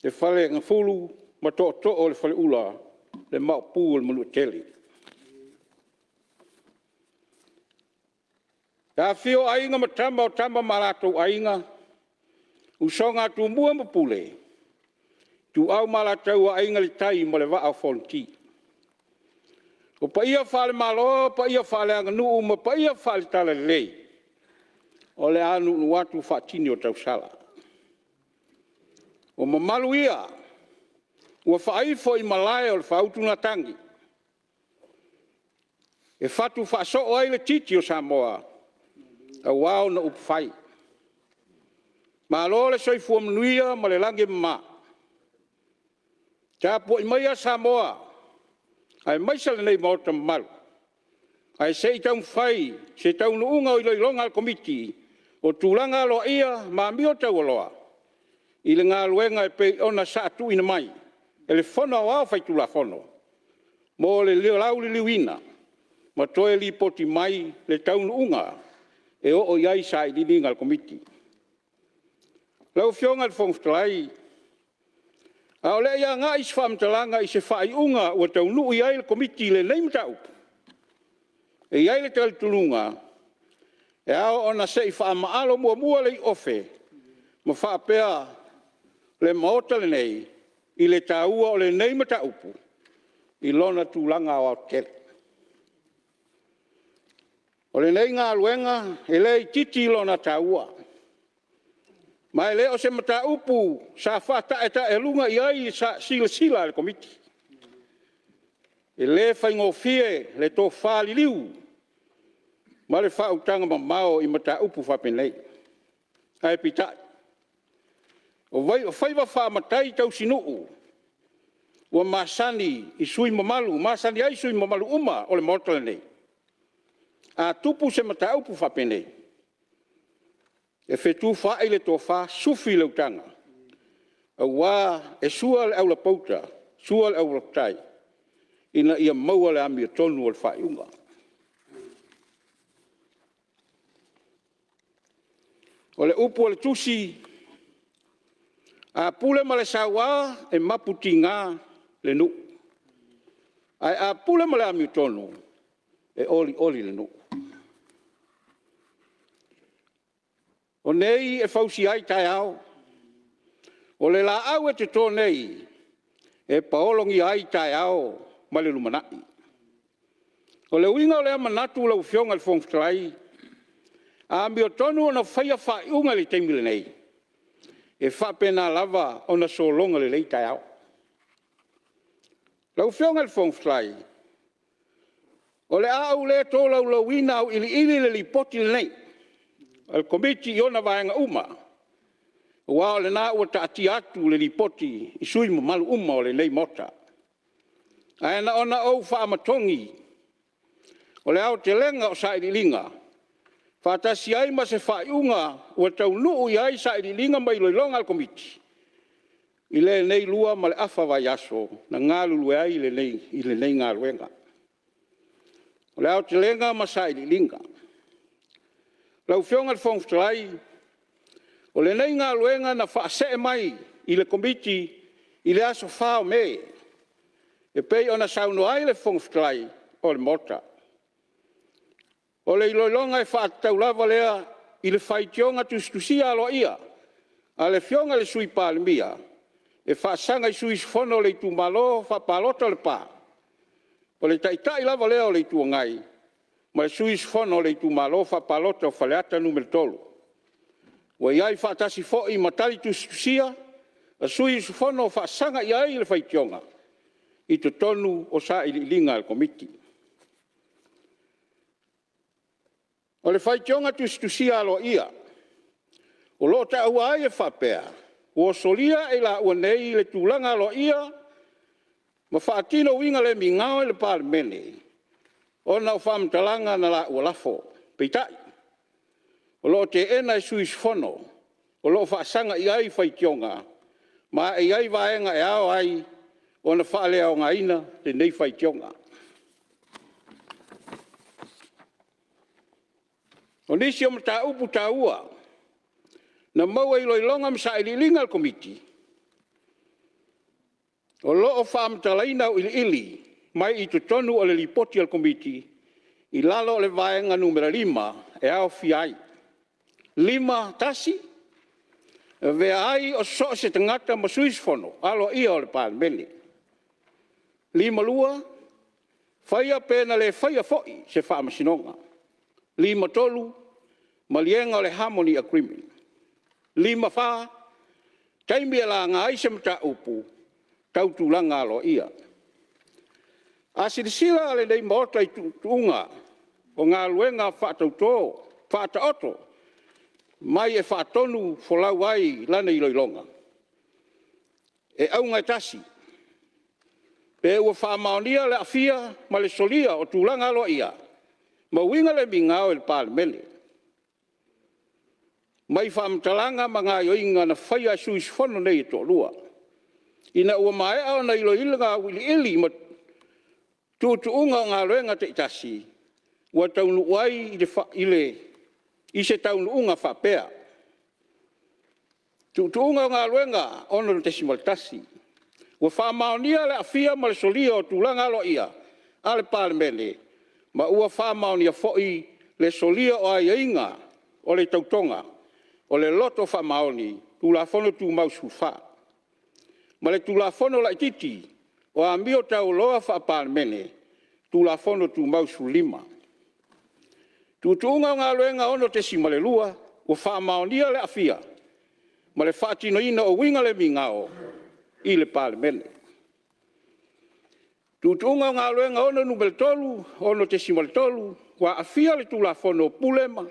Speaker 6: le Faleagafulu ma Tootoo o le Faleula, le Maopu o le Manuatele. Afifio Aiga ma Tama o Tama ma o latou Aiga, Usoga a Tumua ma Pule, Ituau ma Alataua, Aiga i le Tai ma le Vaa o Fonoti. O paia faale-Malo, o paia faaleaganuu ma paia faale-Talalelei, o le a nuunuu atu faatini o tausala. O mamalu ia ua faaifo i malae o le faautugatagi e fatu faasoo ai le titi o Samoa aua ona upufai. Malo le soifua manuia ma le lagi e mama. Tapuai maia Samoa aemaise lenei Maota mamalu, ae se i taumafai se taunuuga o iloiloga a le Komiti o Tulaga Aloaia ma Amio Taualoa i le Galuega e pei ona sa tuuina mai e le Fono Aoao Faitulafono mo le lauliliuina ma toe lipoti mai le taunuuga e oo i ai sailiiliga a le Komiti. Lau Afioga i le Fofoga Fetalai, a o le i agai se faamatalaga i se faaiuga ua taunuu i ai le Komiti i lenei mataupu, e i ai le talitonuga, e ao ona se i faamaalo muamua le iuofe ma faapea le Maota lenei i le taua o lenei mataupu i lona tulaga aoaotetele. O lenei galuega e le itiiti lona taua, ma e le o se mataupu sa faataetaealuga i ai le silasila a le Komiti. E le faigofie le tofa liliu ma le faautaga mamao i mataupu faapenei. Ae peitai, o faiva faa-matai tausinuu ua masani ai sui usufono mamalu uma o le Maota lenei, a tupu se mataupu faapenei, e fetufaai le tofa, sufi le utaga, aua e sua le aulapauta sua le aulapatai, ina ia maua le amiotonu o le faaiuga. O le upu a le Tusi, “A pule ma le saua, e mapu tiga le nuu, ae a pule ma le amiotonu, e olioli le nuu.” O nei e fausia ai taeao, o le laau e toto nei, e paologia ai taeao ma le lumanai. O le uiga o lea manatu lau Afioga i le Fofoga Fetalai, a amiotonu ona faia faaiuga i le taimi lenei, e faapena lava ona sologa lelei taeao. Lau Afioga i le Fofoga Fetalai, o le a ou le tolaulauina auiliili le Lipoti lenei a le Komiti i ona vaega uma, aua o lena ua taatia atu le Lipoti i sui usufono mamalu uma o lenei Maota. Ae na ona ou faamatogi, o le aotelega o sailiiliga, faatasi ai ma se faaiuga ua taunuu i ai sailiiliga ma iloiloga a le Komiti i lenei 2 ma le afa vaiaso na galulue ai i lenei galuega. O le aotelega ma sailiiliga. Lau Afioga i le Fofoga Fetalai, o lenei galuega na faasee mai i le Komiti i le aso 4 Me e pei ona saunoa ai le Fofoga Fetalai o le Maota. O le iloiloga e faatatau lava lea i le faitioga tusitusia aloaia a le Afioga i le Sui Palemia e faasaga i sui usufono o le itumalo faapalota o Lepa, o le Taitai lava lea o le Itu Agai ma le sui usufono o le itumalo faapalota o Faleata 3, ua i ai faatasi foi ma tali tusitusia a sui usufono o faasaga i ai le faitioga i totonu o sailiiliga a le Komiti. O le faitioga tusitusia aloaia o lo o taua ai e faapea, ua solia e i laua nei le tulaga aloaia ma faatino uiga le migao i le Palemene ona o faamatalaga na laua lafo. Peitai, o lo o teena e sui usufono o lo o faasaga i ai faitioga, ma e i ai vaega e ao ai ona faaleaogaina lenei faitioga. O nisi o mataupu taua na maua i iloiloga ma sailiiliga a le Komiti, o lo o faamatalaina auiliili mai i totonu o le Lipoti a le Komiti i lalo o le vaega 5 e aofia ai: 5.1. E avea ai o so o se tagata ma sui usufono aloaia o le Palemene. 5.2 Faia pe na le faia foi se Faamasinoga. 5.3 Maliega o le Harmony Agreement. 5.4 Taimi e laga ai se mataupu tau tulaga aloaia. A silasila lenei Maota i tuutuuga o galuega faataoto mai e faatonufolau ai lana iloiloga, e auga e tasi, pe ua faamaonia le aafia ma le solia o tulaga aloaia ma uiga le migao i le Palemene, mai faamatalaga ma gaoioiga na faia e sui usufono nei e toalua, ina ua maea ona iloilo auiliili ma tuutuuga o galuega taitasi, ua taunuu ai i se taunuuga faapea. Tuutuuga o Galuega 6.1, ua faamaonia le aafia ma le solia o tulaga aloaia a le Palemene, ma ua faamaonia foi le solia o aiaiga o le Tautoga o le Loto Faamaoni, Tulafono Tumau 14, ma le Tulafono Laitiiti o Amio Taualoa Faa-Palemene, Tulafono Tumau 15. Tuutuuga o Galuega 6.2, ua faamaonia le aafia ma le faatinoina o uiga le migao i le Palemene. Tuutuuga o Galuega 6.3, ua aafia le Tulafono o Pule ma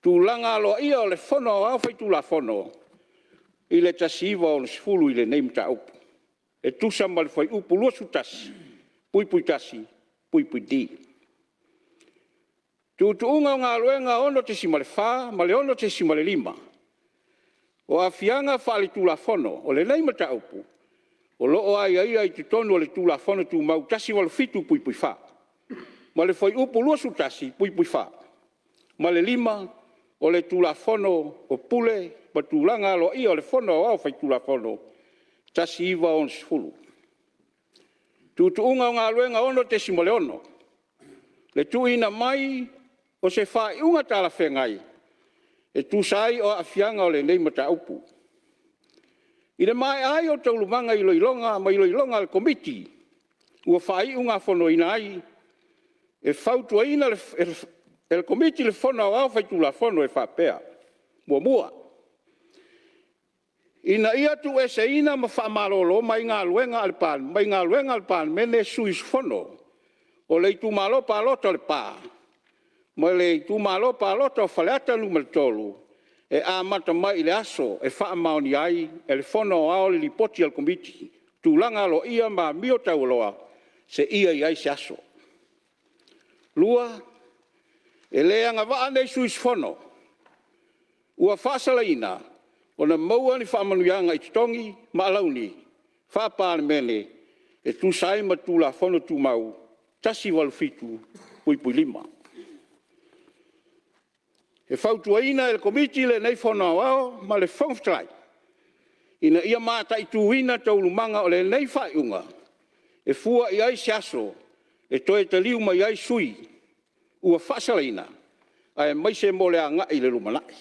Speaker 6: Tulaga Aloaia o le Fono Aoao Faitulafono i le 1960 i lenei mataupu, e tusa ma le Fuaiupu 21(1)(d). Tuutuuga o Galuega 6.4 ma le 6.5, o aafiaga faaletulafono o lenei mataupu, o lo o aiaia i totonu o le Tulafono Tumau 187(4) ma le Fuaiupu 21(4) ma le 5 o le Tulafono o Pule ma Tulaga Aloaia o le Fono Aoao Faitulafono 1960. Tuutuuga o Galuega 6.6, le tuuina mai o se faaiuga talafeagai e tusa ai o aafiaga o lenei mataupu. I le maea ai o taualumaga o iloiloga ma iloiloga a le Komiti ua faaiugafonoina ai, e fautuaina e le Komiti le Fono Aoao Faitulafono e faapea: 1. Ina ia tuueseina ma faamalolo mai galuega a le Palemene sui usufono o le itumalo palota o Lepa ma le itumalo palota o Faleata 3, e amata mai i le aso e faamaonia ai e le Fono Aoao le Lipoti a le Komiti o Tulaga Aloaia ma Amio Taualoa seia i ai se aso. 2. E le agavaa nei sui usufono ua faasalaina ona maua ni faamanuiaga i totogi ma alauni faa-Palemene e tusa ai ma le Tulafono Tumau 187(5). E fautuaina e le Komiti lenei Fono Aoao ma le Fofoga Fetalai, ina ia mataituina taualumaga o lenei faaiuga e fua i ai se aso e toe taliu mai ai sui usufono ua faasalaina aemaise mo le agai i le lumanai.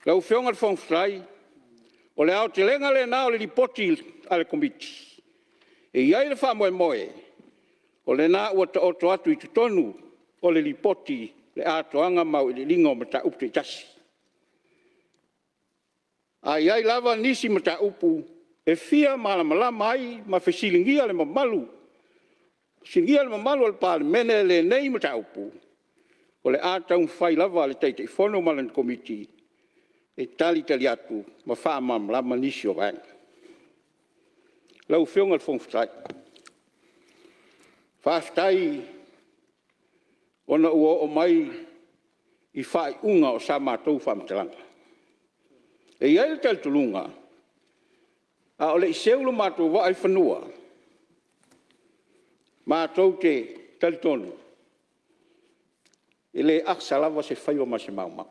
Speaker 6: Lau Afioga i le Fofoga Fetalai, o le aotelega lena o le Lipoti a le Komiti, e i ai le faamoemoe, o lena ua taoto atu i totonu o le Lipoti le atoaga ma auiliiliga o mataupu taitasi. A i ai lava nisi mataupu e fia malamalama ai ma fesiligia le mamalu o le Palemene lenei mataupu, o le a taumafai lava le Taitaifono ma lana Komiti e talitali atu ma faamalamalama nisi o vaega. Lau Afioga i le Fofoga Fetalai, faafetai ona ua oo mai i faaiuga o sa matou faamatalaga. E i ai le talitonuga, a o le i seu lo matou vaa i fanua, matou te talitonu, e le asa lava se faiva ma se maumau.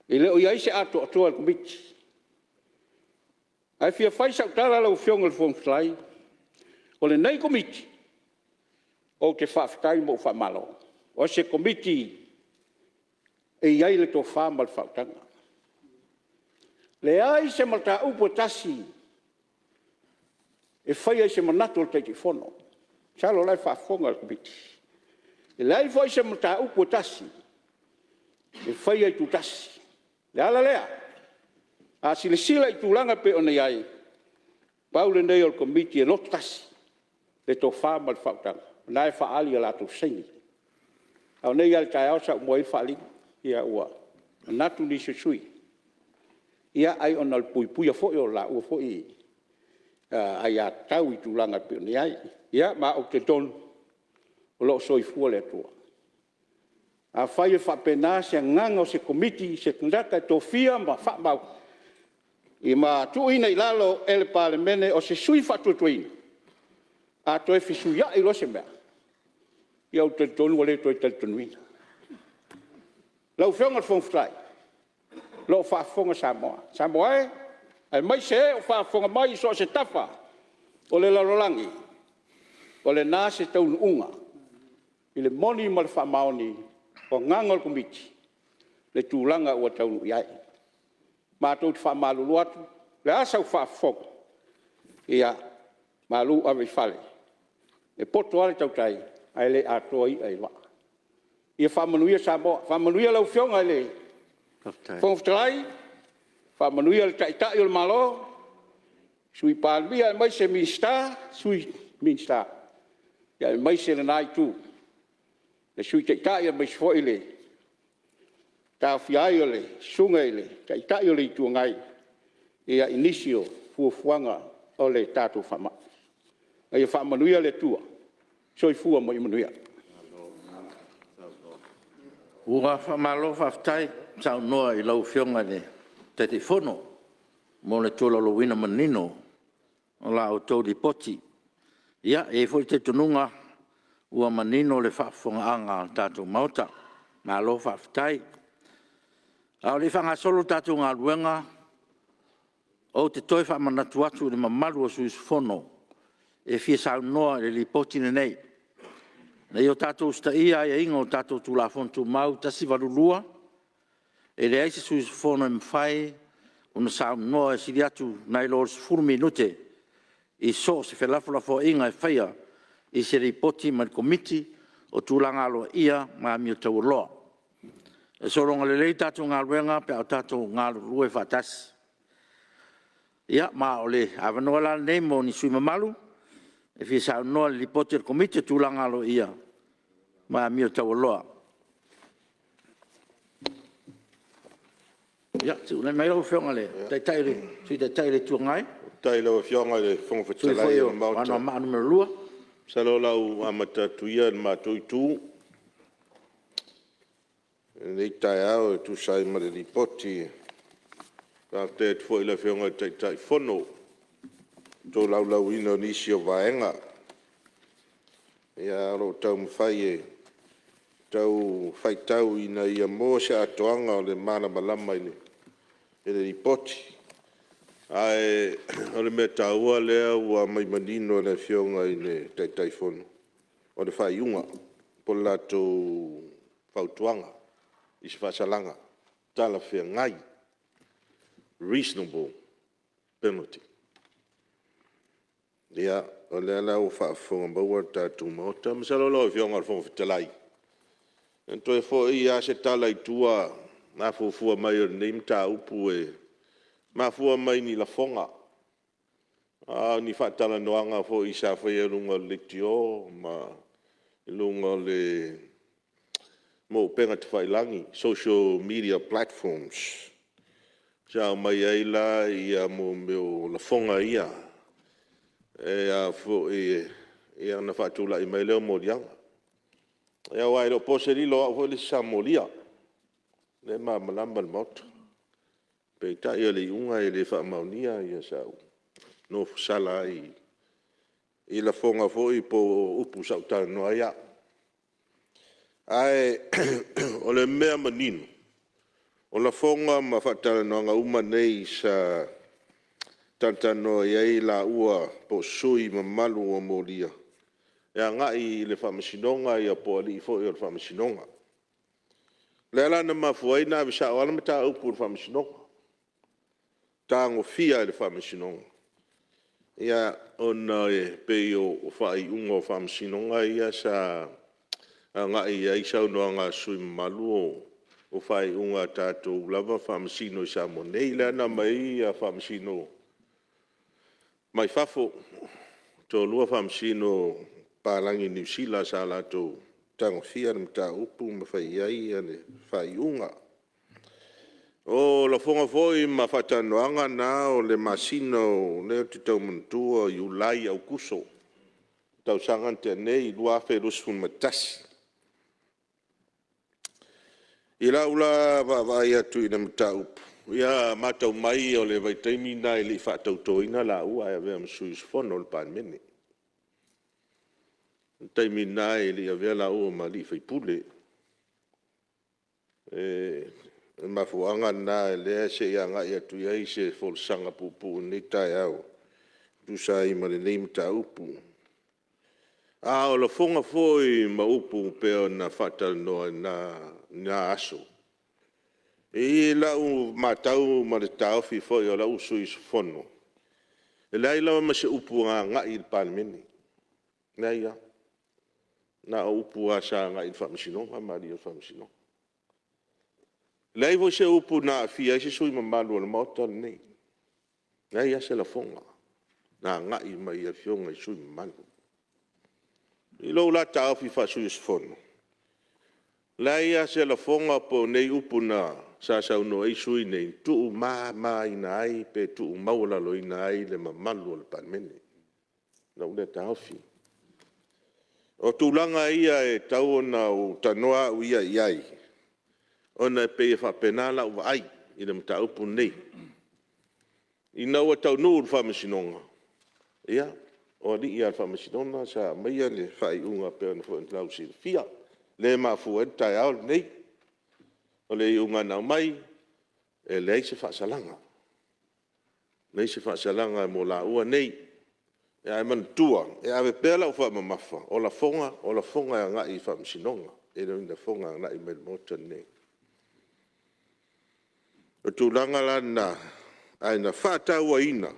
Speaker 6: E le o i ai se atoatoa i le Komiti. Ae fia fai sau tala lau Afioga i le Fofoga Fetalai, o lenei Komiti, ou te faafetai ma ou faamalo. O se Komiti e i ai le tofa ma le faautaga. E leai se mataupu e tasi e faia i se manatu o le Taitaifono, masalo o la e faafofoga le Komiti. E leai foi se mataupu e tasi e faia itutasi. O le ala lea, a silasila i tulaga e pei ona i ai, pau lenei o le Komiti e loto tasi le tofa ma le faautaga, o lena e faaali ia latou saini. A o nei lava i le taeao sa ou maua ai le faaaliga, ia ua manatu nisi o sui usufono, ia ai ona o le puipuia foi o laua foi aiatatau i tulaga e pei ona i ai. Ia ma ou te talitonu o lo o soifua le Atua. Afai e faapena se agaga o se Komiti i se tagata e tofia ma tuuina i lalo e le Palemene o se sui faatuatuaina, a toe fesuiai loa se mea, ia ou te talitonu ua le toe talitonuina. Lau Afioga i le Fofoga Fetalai, o lo o faafofoga Samoa. Samoa e, aemaise e o faafofoga mai i so o se tafa o le lalolagi, o lena se taunuuga i le moni ma le faamaoni o agaga o le Komiti le tulaga ua taunuu i ai. Matou te faamalulu atu, o le a sau faafofoga, ia malu ave i fale, e poto lava le tautai ae le atoa i'a i le vaa. Ia faamanuia Samoa, faamanuia lau Afioga i le Fofoga Fetalai, faamanuia le Taitai o le Malo, Sui Palemia aemaise Minisita, Sui Minisita, aemaise lena Itu, le Sui Taitai aemaise foi le taofia ai o le Susuga i le Taitai o le Itu Agai i nisi o fuafuaga o le tatou faamai. Ia faamanuia le Atua. Soifua ma ia manuia.
Speaker 1: Ua faamalo faafetai saunoa i lau Afioga i le Taitaifono mo le tolaulauina manino o la outou Lipoti. Ia, e i ai foi le talitonuga ua manino le faafofogaaga a le tatou Maota. Malo faafetai. A o le i faagasolo le tatou galuega, ou te toe faamanatu atu i le mamalu o sui usufono e fia saunoa i le Lipoti lenei, ina ia tatou usitaia aiaiga o tatou Tulafono Tumau 182, e leai se sui usufono e mafai ona saunoa e sili atu nai lo le 10 minute i so o se felafolafoaiga e faia i se Lipoti mai le Komiti o Tulaga Aloaia ma Amio Taualoa. E sologa lelei le tatou galuega pe a o tatou galulue faatasi. Ia, ma o le avanoa la lenei mo ni sui usufono mamalu e fia saunoa i le Lipoti a le Komiti o Tulaga Aloaia ma Amio Taualoa. Ia, tulai mai lau Afioga i le Sui Taitai o le Itu Agai,
Speaker 2: Faafetai i lau Afioga i le
Speaker 1: le
Speaker 2: Fofoga
Speaker 1: sui usufono
Speaker 2: Fetalai
Speaker 1: foi
Speaker 2: o le
Speaker 1: o
Speaker 2: Maota.
Speaker 1: Anoamaa 2.
Speaker 2: Masalo o le a ou amata atu ia i le matou itu i lenei taeao e tusa ai ma le Lipoti. Faafetai atu foi i le Afioga i le Taitaifono i le tolaulauina o nisi o vaega. Ia ae o lo o taumafai e tau faitau ina ia maua se atoaga o le malamalama i le Lipoti. Ae o le mea taua lea ua aumai manino e le Afioga i le Taitaifono, o le faaiuga po o le latou fautuaga i se faasalaga talafeagai, reasonable penalty. Ia, o lea la ua faafofoga maua le tatou Maota. Masalo lau Afioga i le Fofoga Fetalai, e toe foi lava se tala i tua i le afuafua mai o lenei mataupu e mafua mai ni lafoga, a o ni faatalanoaga foi sa faia i luga o le leitio ma luga o upega tafailagi, social media platforms. Sa aumai ai la mea o lafoga ia ona faatulai mai lea o moliaga. Aua e le o po se lilo, o au foi le isi sa molia, o lea e malamalama le Maota. Peitai o le iuga e le faamaonia sa ou nofosala ai i lafoga foi po o upu sa ou talanoa ai au. Ae o le mea manino, o lafoga ma faatalanoaga uma nei sa talatalanoa i ai laua po o sui usufono mamalu ua molia, e agai i le Faamasinoga po o alii foi o le Faamasinoga. O lea la na mafua ai ona ave sao lava le mataupu i le Faamasinoga, tagofia e le Faamasinoga, ona e pei o faaiuga o Faamasinoga ia sa agai i ai saunoaga a sui usufono mamalu, o faaiuga a tatou lava Faamasino i Samoa nei, lea na aumai ai Faamasino mai fafo, e toalua Faamasino palagi Niu Sila sa latou tagofia le mataupu ma fai i ai le faaiuga. O lafoga foi ma faatalanoaga na o le masina o lea ou te tau manatua o Iulai, Aokuso i le tausaga na tea nei 2021. I lau la vaavaai atu i le mataupu, a matau mai o le vaitaimi lena e le i faatautoina laua ae avea ma sui usufono o le Palemene. O le taimi lena e le i avea laua ma sui usufono. O le mafuaaga lena o lea se i agai atu i ai se folasaga puupuu i lenei taeao e tusa ai ma lenei mataupu. A o lafoga foi ma upu pei ona faatalanoa i lena aso, i lau matau ma le taofi foi o lou sui usufono, e leai lava ma se upu na agai i le Palemene, e leai lava. Na o upu lava sa agai i le Faamasinoga ma alii o le Faamasinoga. E leai foi se upu na aafia ai se sui usufono mamalu o le Maota lenei. E leai lava se lafoga na agai mai i Afioga i sui usufono mamalu. I lou la taofi faa-sui usufono, e leai lava se lafoga po o nei upu sa saunoa ai sui usufono nei, e tuumamaina ai pe tuumaualaloina ai le mamalu o le Palemene. O lou lea taofi. O tulaga ia e tatau ona ou talanoa au ia i ai, ona e pei e faapena lau vaai i le mataupu lenei. Ina ua taunuu i le Faamasinoga, ia, o alii lava o le Faamasinoga sa aumaia le faaiuga e pei ona foi ona lausilafia, lea e mafua ai le taeao lenei. O le iuga na aumai, e leai se faasalaga, leai se faasalaga mo laua nei. Ae manatua, e ave pea lau faamamafa, o lafoga o lafoga e agai i le Faamasinoga, e le o ni lafoga e agai mai i le Maota lenei. O le tulaga la lena, ae na faatauaina,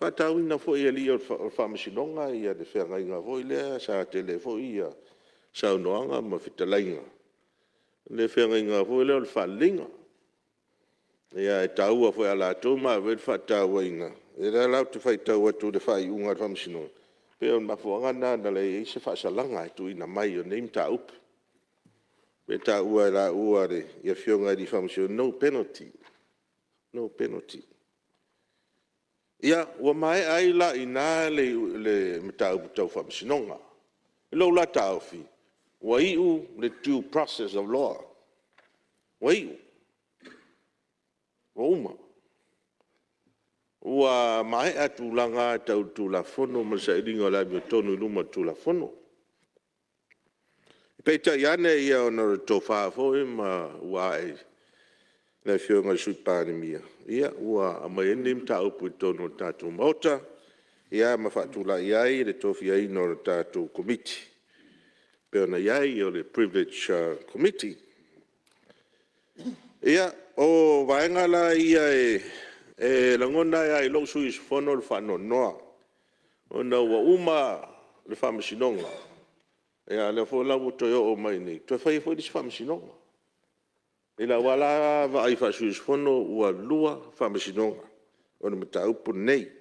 Speaker 2: faatauaina foi e alii o le Faamasinoga le feagaiga foi lea sa tele ai foi saunoaga ma fetalaiga, le feagaiga foi lea o le faaleleiga. E taua foi ia i latou ma ave i ai le faataua, o lea la ou te faitau atu i le faaiuga a le Faamasinoga, e pei o le mafuaaga lena na leai ai se faasalaga e tuuina mai o lenei mataupu. E taua e laua le Afioga i alii Faamasino, no penalty, no penalty. Ia, ua maea ai la i ina le mataupu tau Faamasinoga. I lou la taofi, ua iu le due process of law, ua iu, ua uma. Ua maea tulaga tau le Tulafono ma le sailiga o le amiotonu i luma o le Tulafono. Peitai ane ona o le tofa foi ua ae i le Afioga i le Sui Palemia, ua aumai ai lenei mataupu i totonu o le tatou Maota, ia ma faatulai ai le tofiaina o le tatou Komiti. pei ona i ai o le Privilege Committee. Ia, o vaega la ia e lagona ai lava e lou sui usufono le faanoanoa, ona ua uma le Faamasinoga, a o lea foi la ua toe oo mai i inei toe fai ai foi le isi Faamasinoga. I lau lava la vaai faale-sui usufono ua lua Faamasinoga o le mataupu lenei.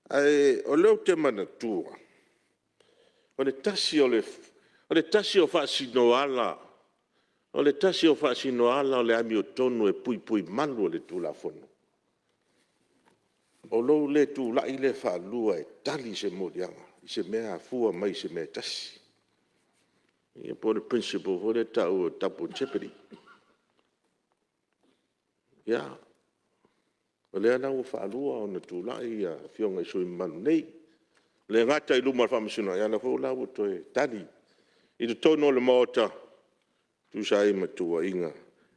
Speaker 2: Ae o lea ou te manatua, o le tasi o faasinoala o le amiotonu e puipuimalu a le Tulafono, o lou le tulai lea faalua e tali se moliaga i se mea e afua mai i se mea e tasi. Ia po o le priniciple foi lea e tau o le double jeopardy. Ia, o lea la ua faalua ona tulai Afioga i sui usufono mamalu nei, e le gata i luma o le Faamasinoga, a o lea foi la ua toe tali i totonu o le Maota e tusa ai ma tuuaiga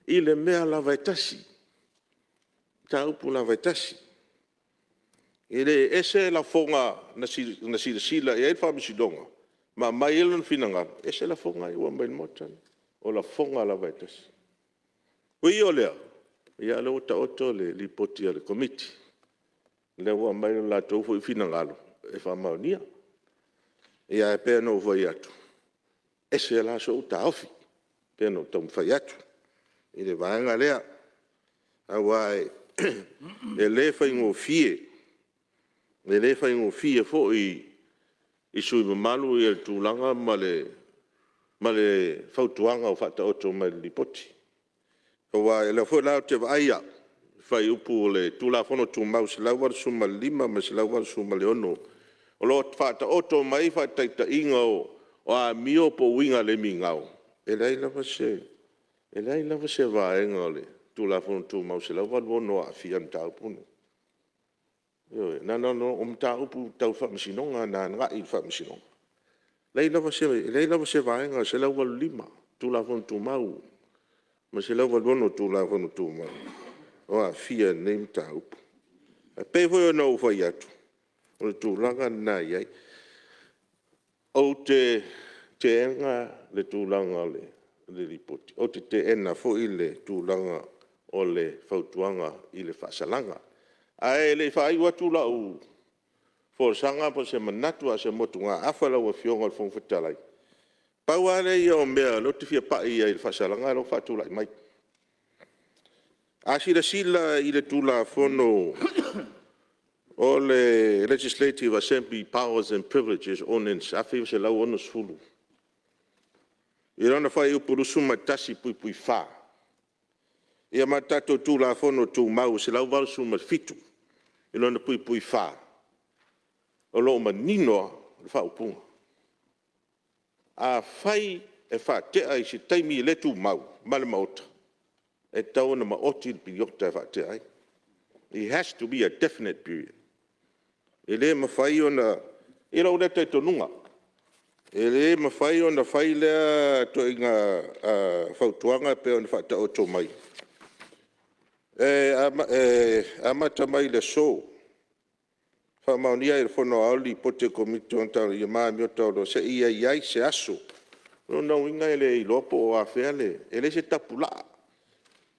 Speaker 2: i le mea lava e tasi, le mataupu lava e tasi. E le ese lafoga na silasila i ai le Faamasinoga ma aumai ai lona finagalo, ese lafoga ia ua aumai i le Maota lenei. O lafoga lava e tasi. E ui o lea, ia o lea ua taoto le Lipoti a le Komiti, o lea ua aumai lo latou foi finagalo e faamaonia. Ae pei ona ou fai atu, e ese la sou taofi, e pei ona ou taumafai atu i le vaega lea. Aua e le faigofie, e le faigofie foi i sui usufono mamalu le tulaga ma le fautuaga ua faataoto mai i le Lipoti. Aua o lea foi la ou te vaai au i fuaiupu o le Tulafono Tumau 185 ma le 186, o lo o faataoto mai ai faataitaiga o amio po o uiga le migao, e leai lava se vaega o le Tulafono Tumau 186 o aafia i le mataupu lenei. Ioe. O mataupu tau Faamasinoga na agai i le Faamasinoga. E leai lava se vaega o le 185 Tulafono Tumau ma le 186 o le Tulafono Tumau o aafia i lenei mataupu. E pei foi ona ou fai atu, o le tulaga lena e i ai. Ou te teena le tulaga o le Lipoti, ou te teena foi le tulaga o le fautuaga i le faasalaga. Ae le i faaiu atu lau folasaga po o se manatu a o se motugaafa lau Afioga i le Fofoga Fetalai, pau lava ia o mea o lea ou te fia pai i ai i le faasalaga lea ua faatulai mai. A silasila i le Tulafono o le Legislative Assembly Powers and Privileges Ordinance 1960 i lona Fuaiupu 21(4), ia ma le tatou Tulafono Tumau 187 i lona (4), o lo o manino lava le faaupuga. Afai e faatea i se taimi le tumau ma le Maota, e tatau ona maoti le piriota e faatea ai. It has to be a definite period. E le mafai ona… I lou lea talitonuga, e le mafai ona fai lea ituaiga fautuaga e pei ona faataoto mai, e amata mai le aso, faamaonia e le Fono Aoao le Lipoti a le Komiti o ma amio taualoa seia i ai se aso. O lona uiga e le iloa po o afea le… e leai se tapulaa,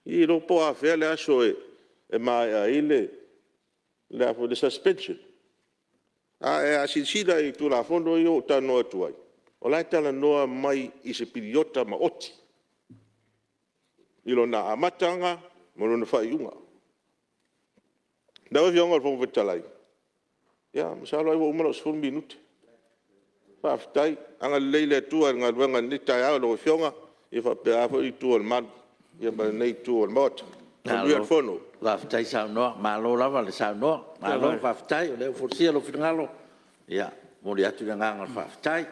Speaker 2: e le iloa po o afea le aso e maea ai le suspension. Ae a silasila i Tulafono ia ua ou talanoa atu ai, o la e talanoa mai i se piriota maoti i lona amataga ma lona faaiuga. Lau Afioga i le Fofoga Fetalai, ia masalo ai ua uma lau 10 minute. Faafetai. Agalelei le Atua i le galuega i lenei taeao i lau Afioga faapea foi lea itu o le malu ma lenei itu o le Maota. Manuia le fono. Malo faafetai saunoa, malo lava le saunoa, malo faafetai o lea ua folasia lou finagalo. E momoli atu le agaga o le faafetai.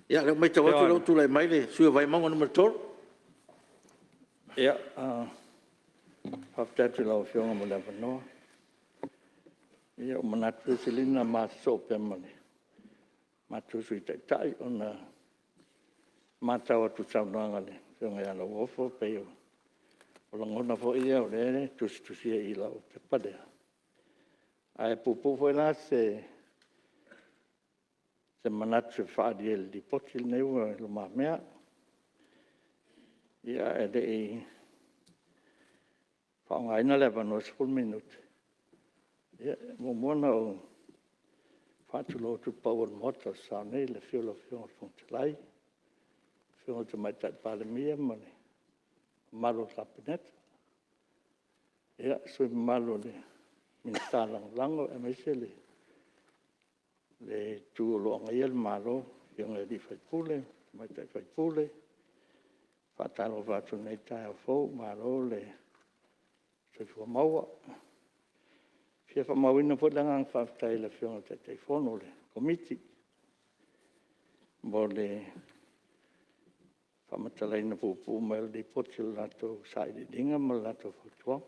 Speaker 2: Ia o lea ua matau atu o lea ua tulai mai le sui usufono mo Vaimauga 3. Faafetai atu i lau Afioga mo le avanoa. Ia ua manatu e sili ona ma sosoo pea ma le matou Sui Taitai ona e matau atu i le saunoaga a le Afioga ia Lauofo, e pei o lagona foi ia o lea e tusitusia i lau pepa lea. Ae puupuu foi la se
Speaker 7: se manatu e faaalia i le Lipoti lenei ua i lumamea. Ia, ae le i faaaogaina le avanoa e 10 minute, e muamua ona ou faatulou atu i le pau o le Maota o sasaa nei i le afio o lau Afioga i le Fofoga Fetalai, lau Afioga i le Tamaitai Palemia ma le mamalu o le Kapeneta, sui usufono mamalu o Minisita Lagolago aemaise le Itu o lo o agaia le Malo, afioga i sui usufono ma tamaitai sui usufono. E faatalofa atu i lenei taeao fou, malo le soifua maua. E fia faamauina foi le agaga faafetai i le Afioga i le Taitaifono o le Komiti mo le faamatalaina puupuu mai o le Lipoti o le latou Sailiiliga ma le latou Fautuaga.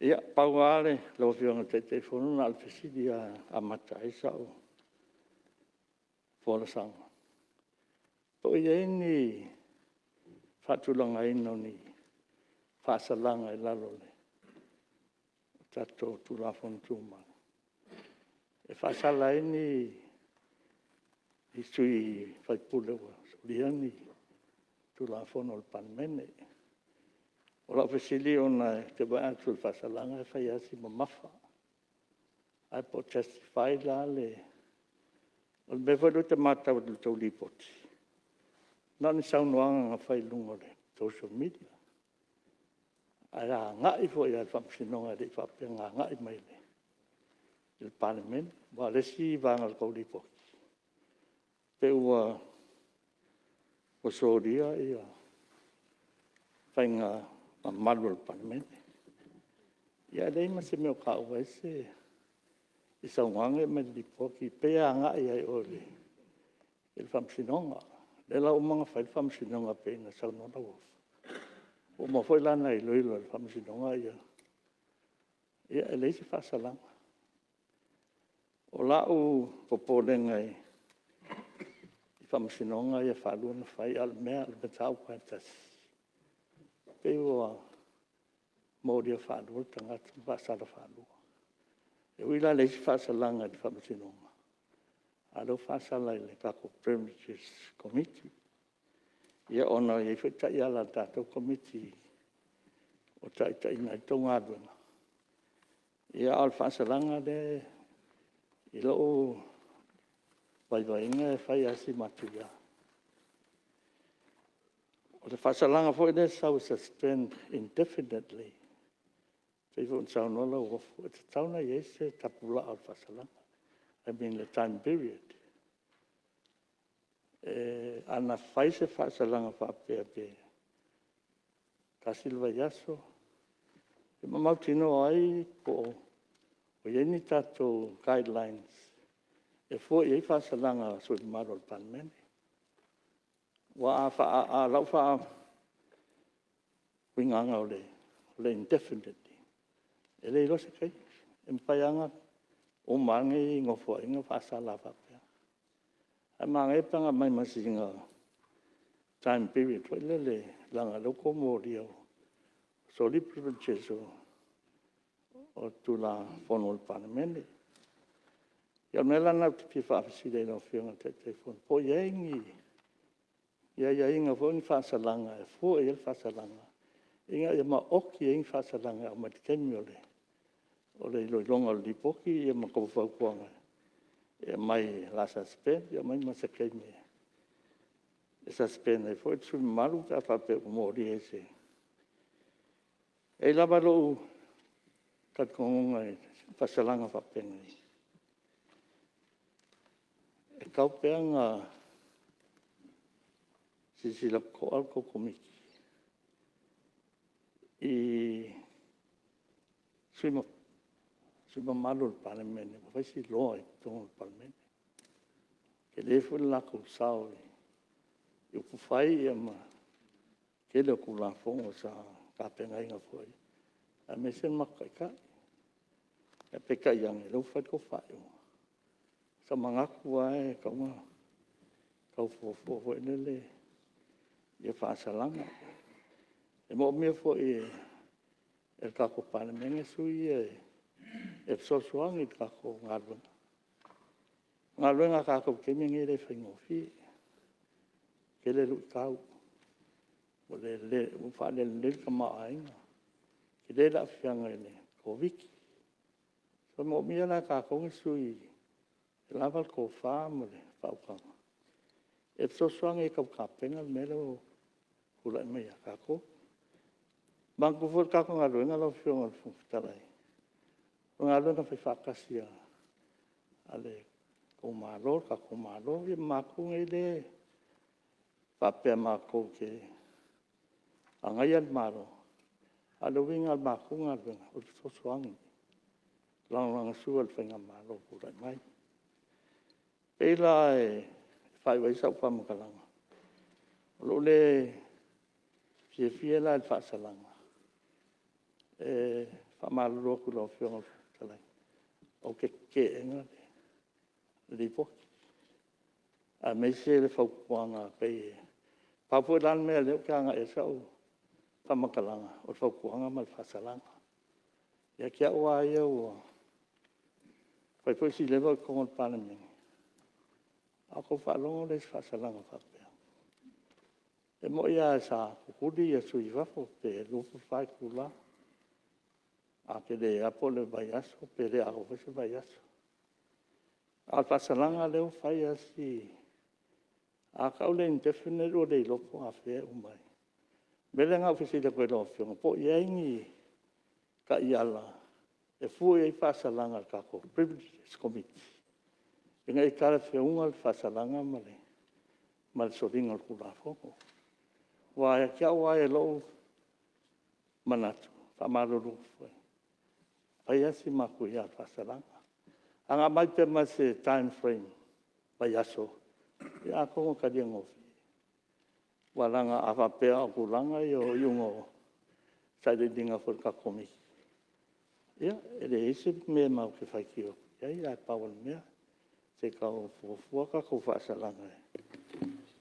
Speaker 7: Ia, pau lava lau Afioga i le Taitaifono, na o le fesili lava e amata ai sau folasaga, po o i ai ni faatulagaina o ni faasalaga i lalo o le tatou Tulafono Tumau e faasala ai ni sui usufono ua solia ni Tulafono a le Palemene. O lau fesili ona ou te vaai atu i le faasalaga e fai lava si mamafa, ae po o justify la le… O le mea foi lea ou te matau atu i la outou Lipoti, na o ni saunoaga na fai i luga o le social media, ae agai foi lava i le Faamasinoga, e le i faapea na agai mai i le Palemene. Aua o le isi vaega o la outou Lipoti, e pei ua solia faiga mamalu a le Palemene. Ia ae leai ma se mea o taua ai se saunoaga ia e aumai i le Lipoti, e pei e agai lava i o i le Faamasinoga. O lea la ua uma ona fai le Faamasinoga e pei ona saunoa Lauofo, ua uma foi la ona iloilo e le Faamasinoga ia e leai se faasalaga. O lou popolega i Faamasinoga ia e faalua ona fai, a o le mataupu lava e tasi, e pei ua molia faalua le tagata ma faasala faalua. E ui la ina leai se faasalaga i le Faamasinoga, a o lea ua faasala i le tatou Privileges Committee. Ia ona e i ai foi taiala a le tatou Komiti o taitaiina ai la outou galuega, a o le faasalaga lea i lou vaivaiga e fai lava si matuia. O le faasalaga foi lea e sau e suspend indefinitely, e pei foi ona saunoa Lauofo, e tatau ona i ai se tapulaa o le faasalaga, I mean le time period. Ana fai se faasalaga faapea pe tasi le vaiaso, ma mautinoa ai po o i ai ni tatou guidelines e fua i ai faasalaga a sui usufono mamalu o le Palemene. Aua o lau faauigaga o le indefinitely, e le iloa se taimi, e mafai lava ona uma lava lenei Nofoaiga o faasala lava faapea. Ae manaia pe ana aumai ma sina time period foi lele, leaga o lea ua outou molia, ua soli privileges o Tulafono a le Palemene. Ia o le mea la lena ou te fia faafesili ai i lau Afioga i le Taitaifono, po o i ai ni aiaiga foi o ni faasalaga e fua i ai le faasalaga, ina ia maoti ai ni faasalaga e aumai i le taimi o le iloiloga o le Lipoti ma tou fautuaga e aumai o le a suspend, ia aumai ma se taimi e suspend ai foi le sui usufono mamalu pe a faapea ua molia i se… E i ai lava lou talitonuga i faasalaga faapenei, e tatau pea ona silasila totoa la outou Komiti i sui usufono mamalu o le Palemene ua fai si loa i totonu o le Palemene. E tele foi le latou sao i upufai ma le tele o Tulafono sa tapenaina foi, aemaise le matou Taitai. Ae peitai ane, o lea ua fai la outou faaiuga. Sa ou manatu lava e tatau ona tau fuafua foi lele ia faasalaga. E manaomia foi e le tatou Palemene sui usufono ia e fesoasoani i le tatou galuega. galuega a tatou i le taimi lenei e le faigofie, e tele luitau, ua faalelelei le tamaoaiga, tele le aafiaga i le Koviti-19. E manaomia la e tatou ni sui e lava le tofa ma le faautaga e fesoasoani e tau tapena le mea lea ua tulai mai ia tatou. Manatua foi le tatou galuega lau Afioga i le Fofoga Fetalai, o galuega faifaatasi a le tou Malo, le tatou Malo, ia ma matou nei lea e faapea matou te agaia le Malo, a o le uiga o le matou galuega, o le fesoasoani e lagolagosua i le faigamalo o tulai mai. E pei la e faaiu ai sau faamatalaga, o lou le fiafia la i le faasalaga, e faamalulu atu i lau Afioga i le Fofoga Fetalai, ou te teena le Lipoti, aemaise le fautuaga e pei e… Pau foi la le mea o lea ou te agai i ai sau faamatalaga, o le fautuaga ma le faasalaga. Ia te au lava ia, ua fai foi si leva o i totonu o le Palemene, ona faatoa ou faalogo lea i se faasalaga faapea. E moni lava sa tutuli sui usufono i fafo pe 24 itula, a tele lava po o le vaiaso pe le atoa foi se vaiaso. A o le faasalaga lea ua fai lava si… A tau le indefinite ua le iloa po o afea e uma ai. O le mea lea na ou fesili atu ai i lau Afioga, po o i ai ni taiala e fua i ai faasalaga a le tatou Privilege Committee ina ia talafeauga le faasalaga ma le soliga o le Tulafono. Aua ia te au lava ia i lou manatu, e faamalulu atu foi, e fai lava si matuia o le faasalaga. Ana aumai pea ma se time frame, vaiaso, ia atonu e talia gofie. Aua leaga a faapea o tulaga ia o iuga o sailiiliga foi a le tatou Komiti, ia e leai se mea matou te faitio atu i ai, ae pau o le mea, se i tau fuafua tatou faasalaga,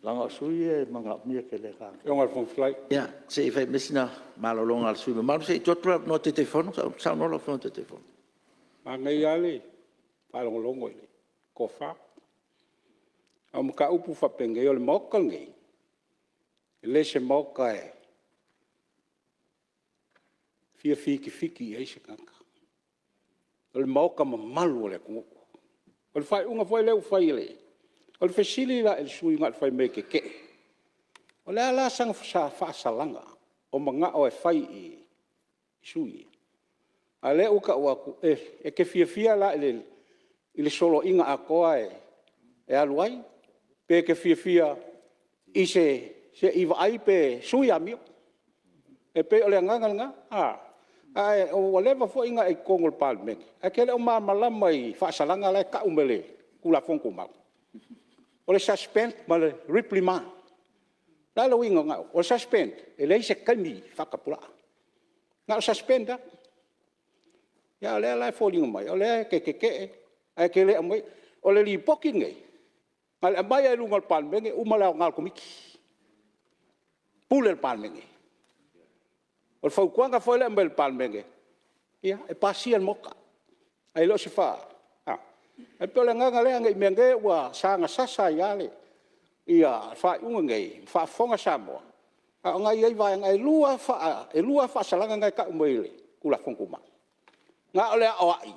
Speaker 7: leaga o sui ia e manaomia tele e tatou.
Speaker 1: Ia, se i fai mai sina malologa a le sui usufono mamalu, se i tuu atu le avanoa i le Taitaifono. Saunoa lau Afioga i le Taitaifono.
Speaker 6: Manaia lava le faalogologo i le tofa. A o mataupu faapenei, o le Maota lenei, e le o se Maota e fia fitifiti i ai se tagata. O le Maota mamalu o le atunuu. O le faaiuga foi lea ua fai e le… O le fesili la i le sui usufono na o le fai mai e tetee, o le a la sana faasalaga o manao e fai i sui usufono ia? A o lea ua tau atu, e te fiafia la i le soloaiga atoa e alu ai pe e te fiafia se i vaai pe sui amio? E pei o le agaga lena, ae ua leva foi ona e i totonu o le Palemene, ae e te le o malamalama i faasalaga la e tau mai e le Tulafono Tumau? O le suspend ma le reprimand. O le a le uiga o na upu? O le suspend, e leai se taimi faatapulaa, na o le suspend lava. A o lea la e foliga mai o lea e te tetee ae te le aumaia. O le Lipoti lenei, na o le aumai lava i luma o le Palemene uma le aoga o le Komiti, pule le Palemene. O le fautuaga foi lea e aumai i le Palemene, ia, e pasia e le Maota, ae le o se… Ae pei o le agaga lea, ne i meaane ua saga sasa ai lava le faaiuga lenei, faafofoga Samoa, a o lena e i ai vaega. E 2 lava faasalaga na e tau mai e le Tulafono Tumau, na o le aoai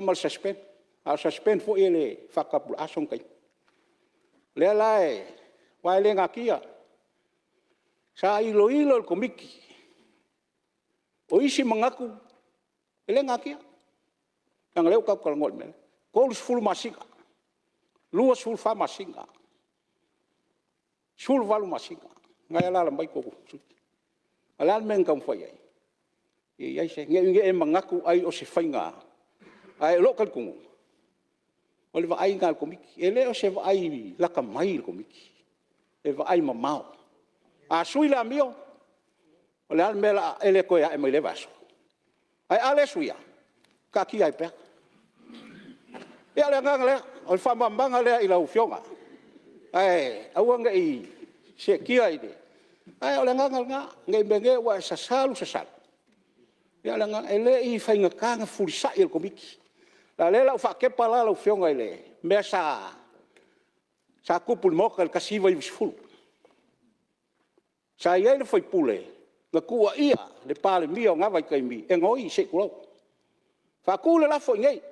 Speaker 6: ma le suspend. A o le suspend foi e le faatapulaa sona taimi. O lea la e… aua e le natia, sa iloilo e le Komiti, o isi manatu, e le natia, leaga o lea ua tatou talanoa i le mea lea. 30 masina, 24 masina, 18 masina, o lena e alaala mai tou sui usufono. A o le a le mea na taumafai i ai? Ne i e manatu ai o se faiga… Ae o lou talitonuga, o le vaai lena a le Komiti. E le o se vaai lata mai le Komiti, e vaai mamao. A sui le amio, o le a le mea o le a e le toe ae mai lea vaiaso? Ae a le suia, taatia ai pea. Ia o le agaga lea, o le faamalamalamaga lea i lau Afioga, ae aua ne i seetia i le… Ae o le agaga lena, ne i meaane ua e sasalu sasalu, a o le agaga, e le i faigata ona fefulisai e le Komiti. O lea o le a ou faatepa lau Afioga i le mea sa tupu i le Maota i le 1990. Sa i ai le sui usufono na tuuaia le Palemia o na vaitaimi e gaoi, se i tulou. Faatu le lafo i inei,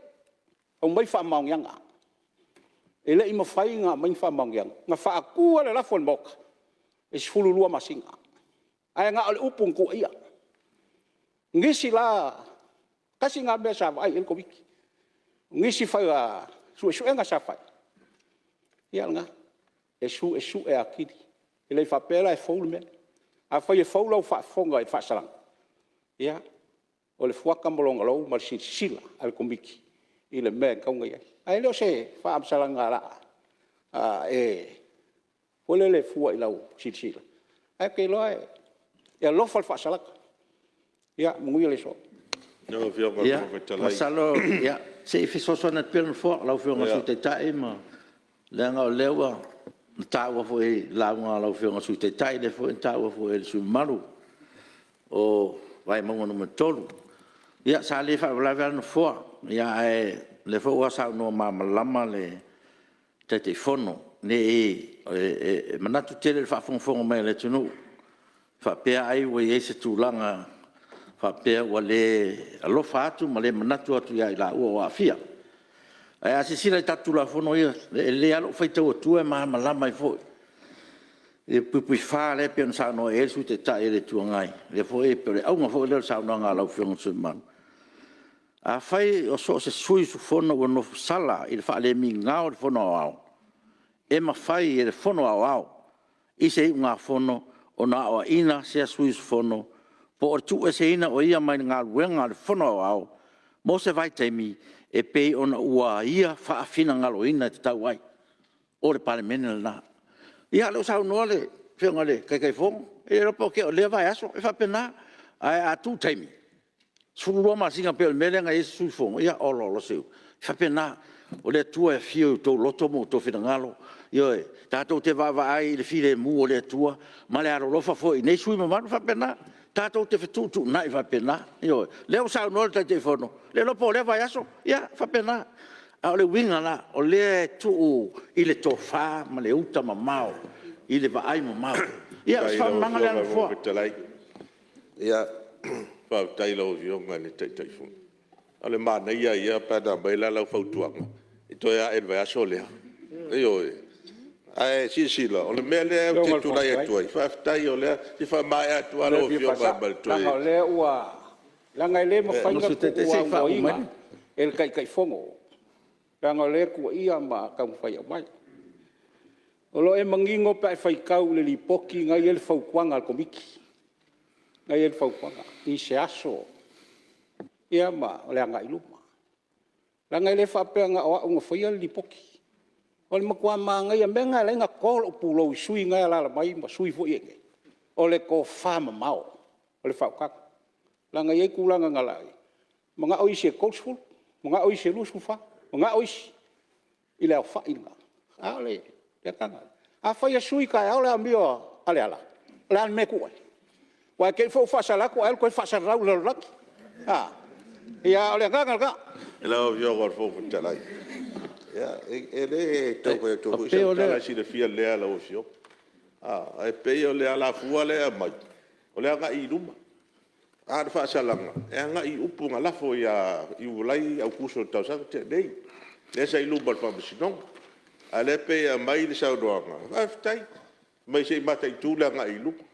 Speaker 6: aumai faamaoniaga. E le i mafai ona aumai ni faamaoniaga, na faatu lava le lafo i le Maota, e 12 masina, ae na o le upu na tuuaia. O nisi la… tasi lena mea sa vaai i ai le Komiti. O nisi foi o suesuega sa fai, ia o lena, e suesue atili. E le faapea la e fou le mea lea. Afai e fou lau faafofoga i le faasalaga, ia, o le fuata ma lona lou ma le silasila a le Komiti i le mea e tatau ona i ai. Ae le o se faasalaga foi lele e fua i lau silasila, ae ou te iloa e alofa le faasalaga. Ia manuia le aso.
Speaker 2: Lau Afioga i le Fofoga Fetalai…
Speaker 1: Masalo se i fesoasoani atu pea le Nofoa, lau Afioga i le Sui Taitai leaga o lea ua taua foi i le lauga a lau Afioga i le Sui Taitai, lea foi na taua foi e le sui usufono mamalu o Vaimauga 3. Ia sa le faalavelave lava le Nofoa, ae o lea foi ua saunoa malamalama le Taitaifono. E manatu tele i le faafogafoga mai a le atunuu faapea ai ua i ai se tulaga faapea ua le alofa atu ma le manatu atu ia i laua ua aafia. Ae a silasila i tatou Tulafono ia, e lelei lava lou faitau atua e malamalama ai foi i le (4) lea pei ona saunoa i ai le Sui Taitai o le Itu Agai, lea foi e pei o le auga foi lea o le saunoaga a lau Afioga i le sui usufono mamalu. Afai o so o se sui usufono ua nofosala i le faalemigao i le Fono Aoao, e mafai e le Fono Aoao i se iugafono ona aoaiina sea sui usufono po o le tuueseina o ia mai galuega a le Fono Aoao mo se vaitaimi e pei ona ua ia faafinagaloina e tatau ai. O le Palemene lena. Ia o lea ua saunoa le Afioga i le Taitaifono, e le iloa po o lea vaiaso, e faapena. Ae a tuu taimi, 12 masina pei o le mea lea na i ai isi sui usufono, ia oka oka e faapena. O le Atua e afio i outou loto ma outou finagalo, ioe, tatou te vaavaai i le filemu o le Atua ma le alolofa foi i nei sui usufono mamalu, e faapena. Tatou te fetuutuunai faapena. Ioe. O lea ua saunoa le Taitaifono, le iloa po o lea vaiaso. Ia, e faapena. A o le uiga la, o lea e tuu i le tofa ma le uta mamao i le vaai mamao. Ia o se faamalamalamaga lea a le Nofoa.
Speaker 2: Faafetai i lau Afioga i le Taitaifono. O le manaia ia pe ana aumai lau fautuaga e toe ae i le vaiaso lea. Ioe. Ae silasila, o le mea lea ou te tulai atu ai, faafetai o lea… Se i faamaea atu lava lau Afioga ma le toe…
Speaker 6: Leaga e le mafai ona tuuaunoaina e le Taitaifono, leaga o lea e tuuaia ma taumafai e aumai. O lo o manino pe a e faitau i le Lipoti lena e i ai le fautuaga a le Komiti, lena e i ai le fautuaga i se aso ma le agai i luma. Leaga e le faapea na o au na faia le Lipoti. O le matua manaia… O le mea lena e ala ai ona to lou pulou i sui usufono na e alaala mai ma sui usufono foi ia e i inei, o le tofamamao o le faautaga. Leaga e i ai tulaga na laei, manao isi e 30, manao isi e 24, manao isi i le aofai lena. A o le agaga lena, afai e sui taeao le amio a Leala, o le a le mea e tuu ai? Aua e te i foi ua faasala atu ae alu toe faasalalau i le lalolagi. A o le agaga lena.
Speaker 2: Lau Afioga i le Fofoga Fetalai, e le tau fai atu foi sau tala, e silafia lelei lava e lau Afioga. Ae pei o le alafua lea e aumai, o le agai i luma, a o le faasalaga, e agai i upu na lafo ia Iulai Aokuso i le tausaga na tea nei, lea sa i luma o le Faamasinoga. A o lea e pei e aumai le saunoaga, faafetai. Fai mai se i mataitu le agai i luma.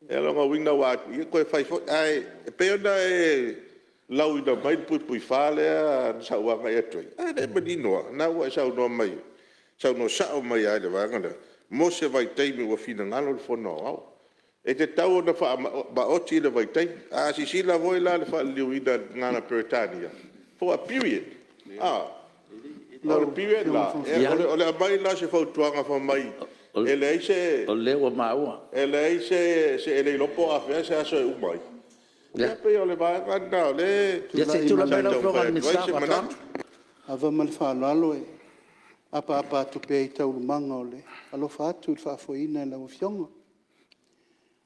Speaker 2: Ia o lona uiga aua e toe fai foi. Ae pei ona e lauina mai le (4) lea sa ou agai atu ai, a lea e manino lava, o lena ua e saunoa mai, saunoa sao mai lava i le vaega lea, mo se vaitaimi ua finagalo le Fono Aoao. E tatau ona faamaoti le vaitaimi. A silasila foi la i le faaliliuina i le gagana Peretania, for a period. O le period la, o le aumai la o se fautuaga fai mai e leai se…
Speaker 1: O lea ua maua.
Speaker 2: E le iloa po o afea se aso e uma ai. Ia pei o le vaega lena o lea sa taumafai atu ai se manatu.
Speaker 8: Ia se i tulai mai lau Afioga i le Minisita o Faatoaga. Ava ma le faaaloalo e apaapa atu pea i taualumaga o le alofa atu i le faafoeina e lau Afioga.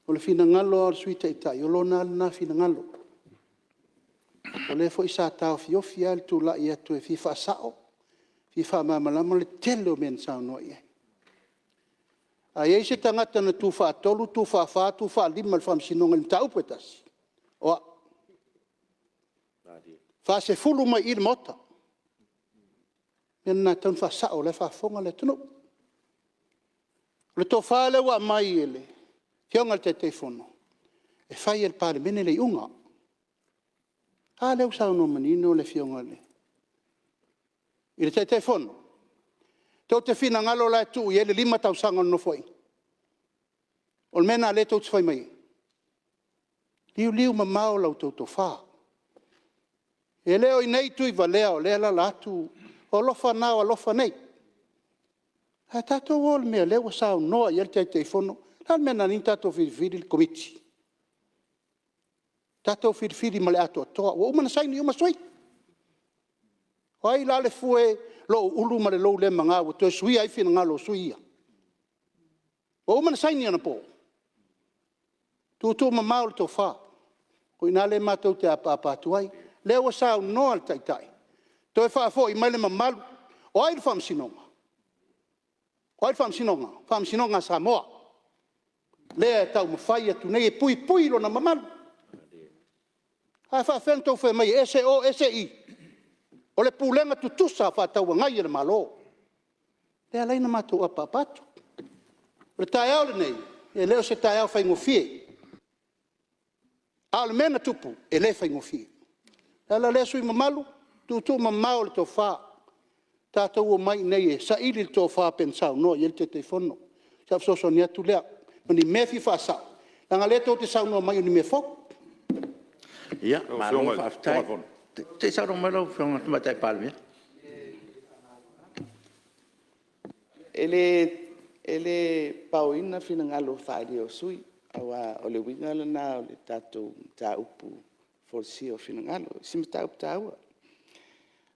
Speaker 8: O le finagalo lava o le Sui Taitai, o lona lava lena finagalo. O lea foi sa taofiofi lava le tulai atu e fia faasao, fia faamalamalama le tele o mea na saunoa i ai. A i ai se tagata na tu faatolu, tu faafa, tu faalima i le Faamasinoga i le mataupu e tasi, o au. E faasefulu mai i i i le Maota. O le mea lena e tatau ona faasao o la e faafofoga le atunuu. O le tofa lea ua aumai e le Afioga i le Taitaifono, e fai e le Palemene le iuga. A lea ua saunoa manino le Afioga i le Taitaifono, tou te finagalo la e tuu i ai le 5 tausaga o le Nofoaiga? O le mea lena o lea tou te fai mai ai? Liuliu mamao la outou tofa, e le o i inei Tuivalea o lea e alaala atu, o alofa na o alofa nei. Ae tatou o i le mea o lea ua saunoa i ai le Taitaifono. O le a le mea na ala ai ona tatou filifili le Komiti? Tatou filifili ma le atoatoa, ua uma ona saini uma sui. O ai la le fue lou ulu ma le loulemagaina ua toe suia ai finagalo o sui ia? Ua uma ona saini anapo. Tuutuumamao le tofa, o i ina lea matou te apaapa atu ai. O lea ua saunoa le Taitai, toe faafoi mai le mamalu. O ai le Faamasinoga? O ai le Faamasinoga? O le Faamasinoga a Samoa, lea e taumafai atu nei e puipui lona mamalu. Ae faapefea ona outou fai mai e ese o ese i? O le pulega tutusa faatauagai a le Malo, lea e ala ai ona matou apaapa atu. O le taeao lenei, e le o se taeao faigofie, a o le mea na tupu, e le faigofie. O le ala lea sui usufono mamalu, tuutuumamao le tofa, tatou omai i inei e saili le tofa pei ona saunoa i ai le Taitaifono. O sau fesoasoani atu lea. O ni mea e fia faasao, leaga o lea tou te saunoa mai o ni mea fou.
Speaker 1: Malo faafetai. Se i saunoa mai lau Afioga i le Tamaitai Palemia.
Speaker 3: E le paoina finagalo faaalia o sui usufono, aua o le uiga lena o le tatou mataupu o le folasia o finagalo, o se mataupu taua.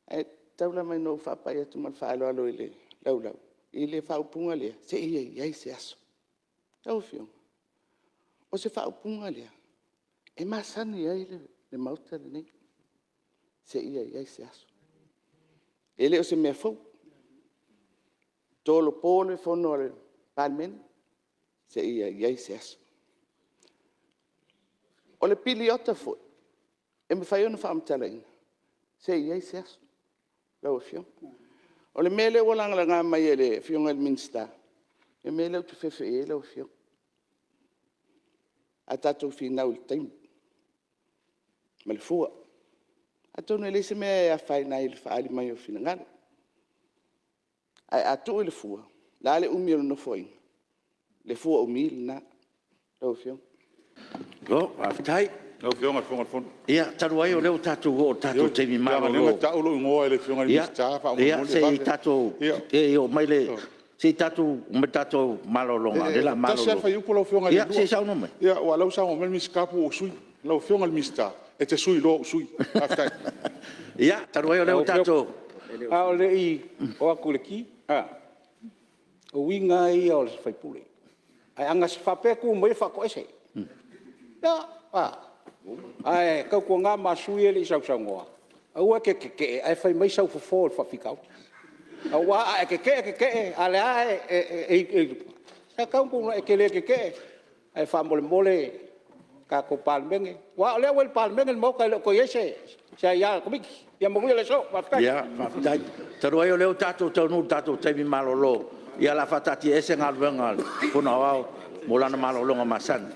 Speaker 3: Ae tau lava ina ou faapai atu ma le faaaloalo i le laulau i le faaupuga lea, seia i ai se aso. Lau Afioga, o se faaupuga lea e masani ai le Maota lenei, seia i ai se aso. E le o se mea fou. Tolopo le Fono a le Palemene, seia i ai se aso. O le piliota foi, e mafai ona faamatalaina, seia i ai se aso. Lau Afioga. O le mea lea ua lagalaga mai e le Afioga i le Minisita, o le mea lea ou te fefe i ai lau Afioga. A tatou finau i le taimi ma le fua, atonu e leai se mea e afaina ai i le faaali mai o finagalo. Ae a tuu i le fua, o le a le umi o le Nofoaiga? Le fua umi lena lau Afioga.
Speaker 1: Malo faafetai.
Speaker 5: Lau Afioga i le Fofoga o le Fono.
Speaker 1: Ia, talu ai o lea ua tatou oo i le tatou taimi
Speaker 5: Leaga o lea
Speaker 1: malolo,
Speaker 5: na tau lou igoa e le Afioga i le Minisita faamolemole, vave.
Speaker 1: Se i tatou oo mai i le tatou malologa, o lea o le a
Speaker 5: E tasi lava le
Speaker 1: malolo.
Speaker 5: fuaiupu lau Afioga e le
Speaker 1: Ia se i
Speaker 5: lua.
Speaker 1: saunoa mai.
Speaker 5: Aua o lea ua saunoa mai le Minisita pe ua ou sui. Lau Afioga i le Minisita, e te sui loa ou sui. Faafetai.
Speaker 1: Ia, talu ai o lea ua tatou…
Speaker 6: A o le i o atu i le ti, o uiga lava ia o le sui usufono. Ae ana faapea e tu mai e faatoese, ia, a. Ae tautuana ma sui usufono ia e le i sausaunoa, aua e te tetee ae fai mai sau fofo o le faafitauli. Aua a e tetee, tetee a o lea lava e i tua, e tatau ona e te le tetee, ae faamolemole le tatou Palemene, aua o lea ua i le Palemene le Maota e le o toe i ai se aia a le Komiti. Ia manuia le aso. Faafetai.
Speaker 1: Ia, faafetai. Talu ai o lea ua tatou taunuu i le tatou taimi malolo, ia o le a faataatiaese Galuega a le Fono Aoao mo lana malologa masani.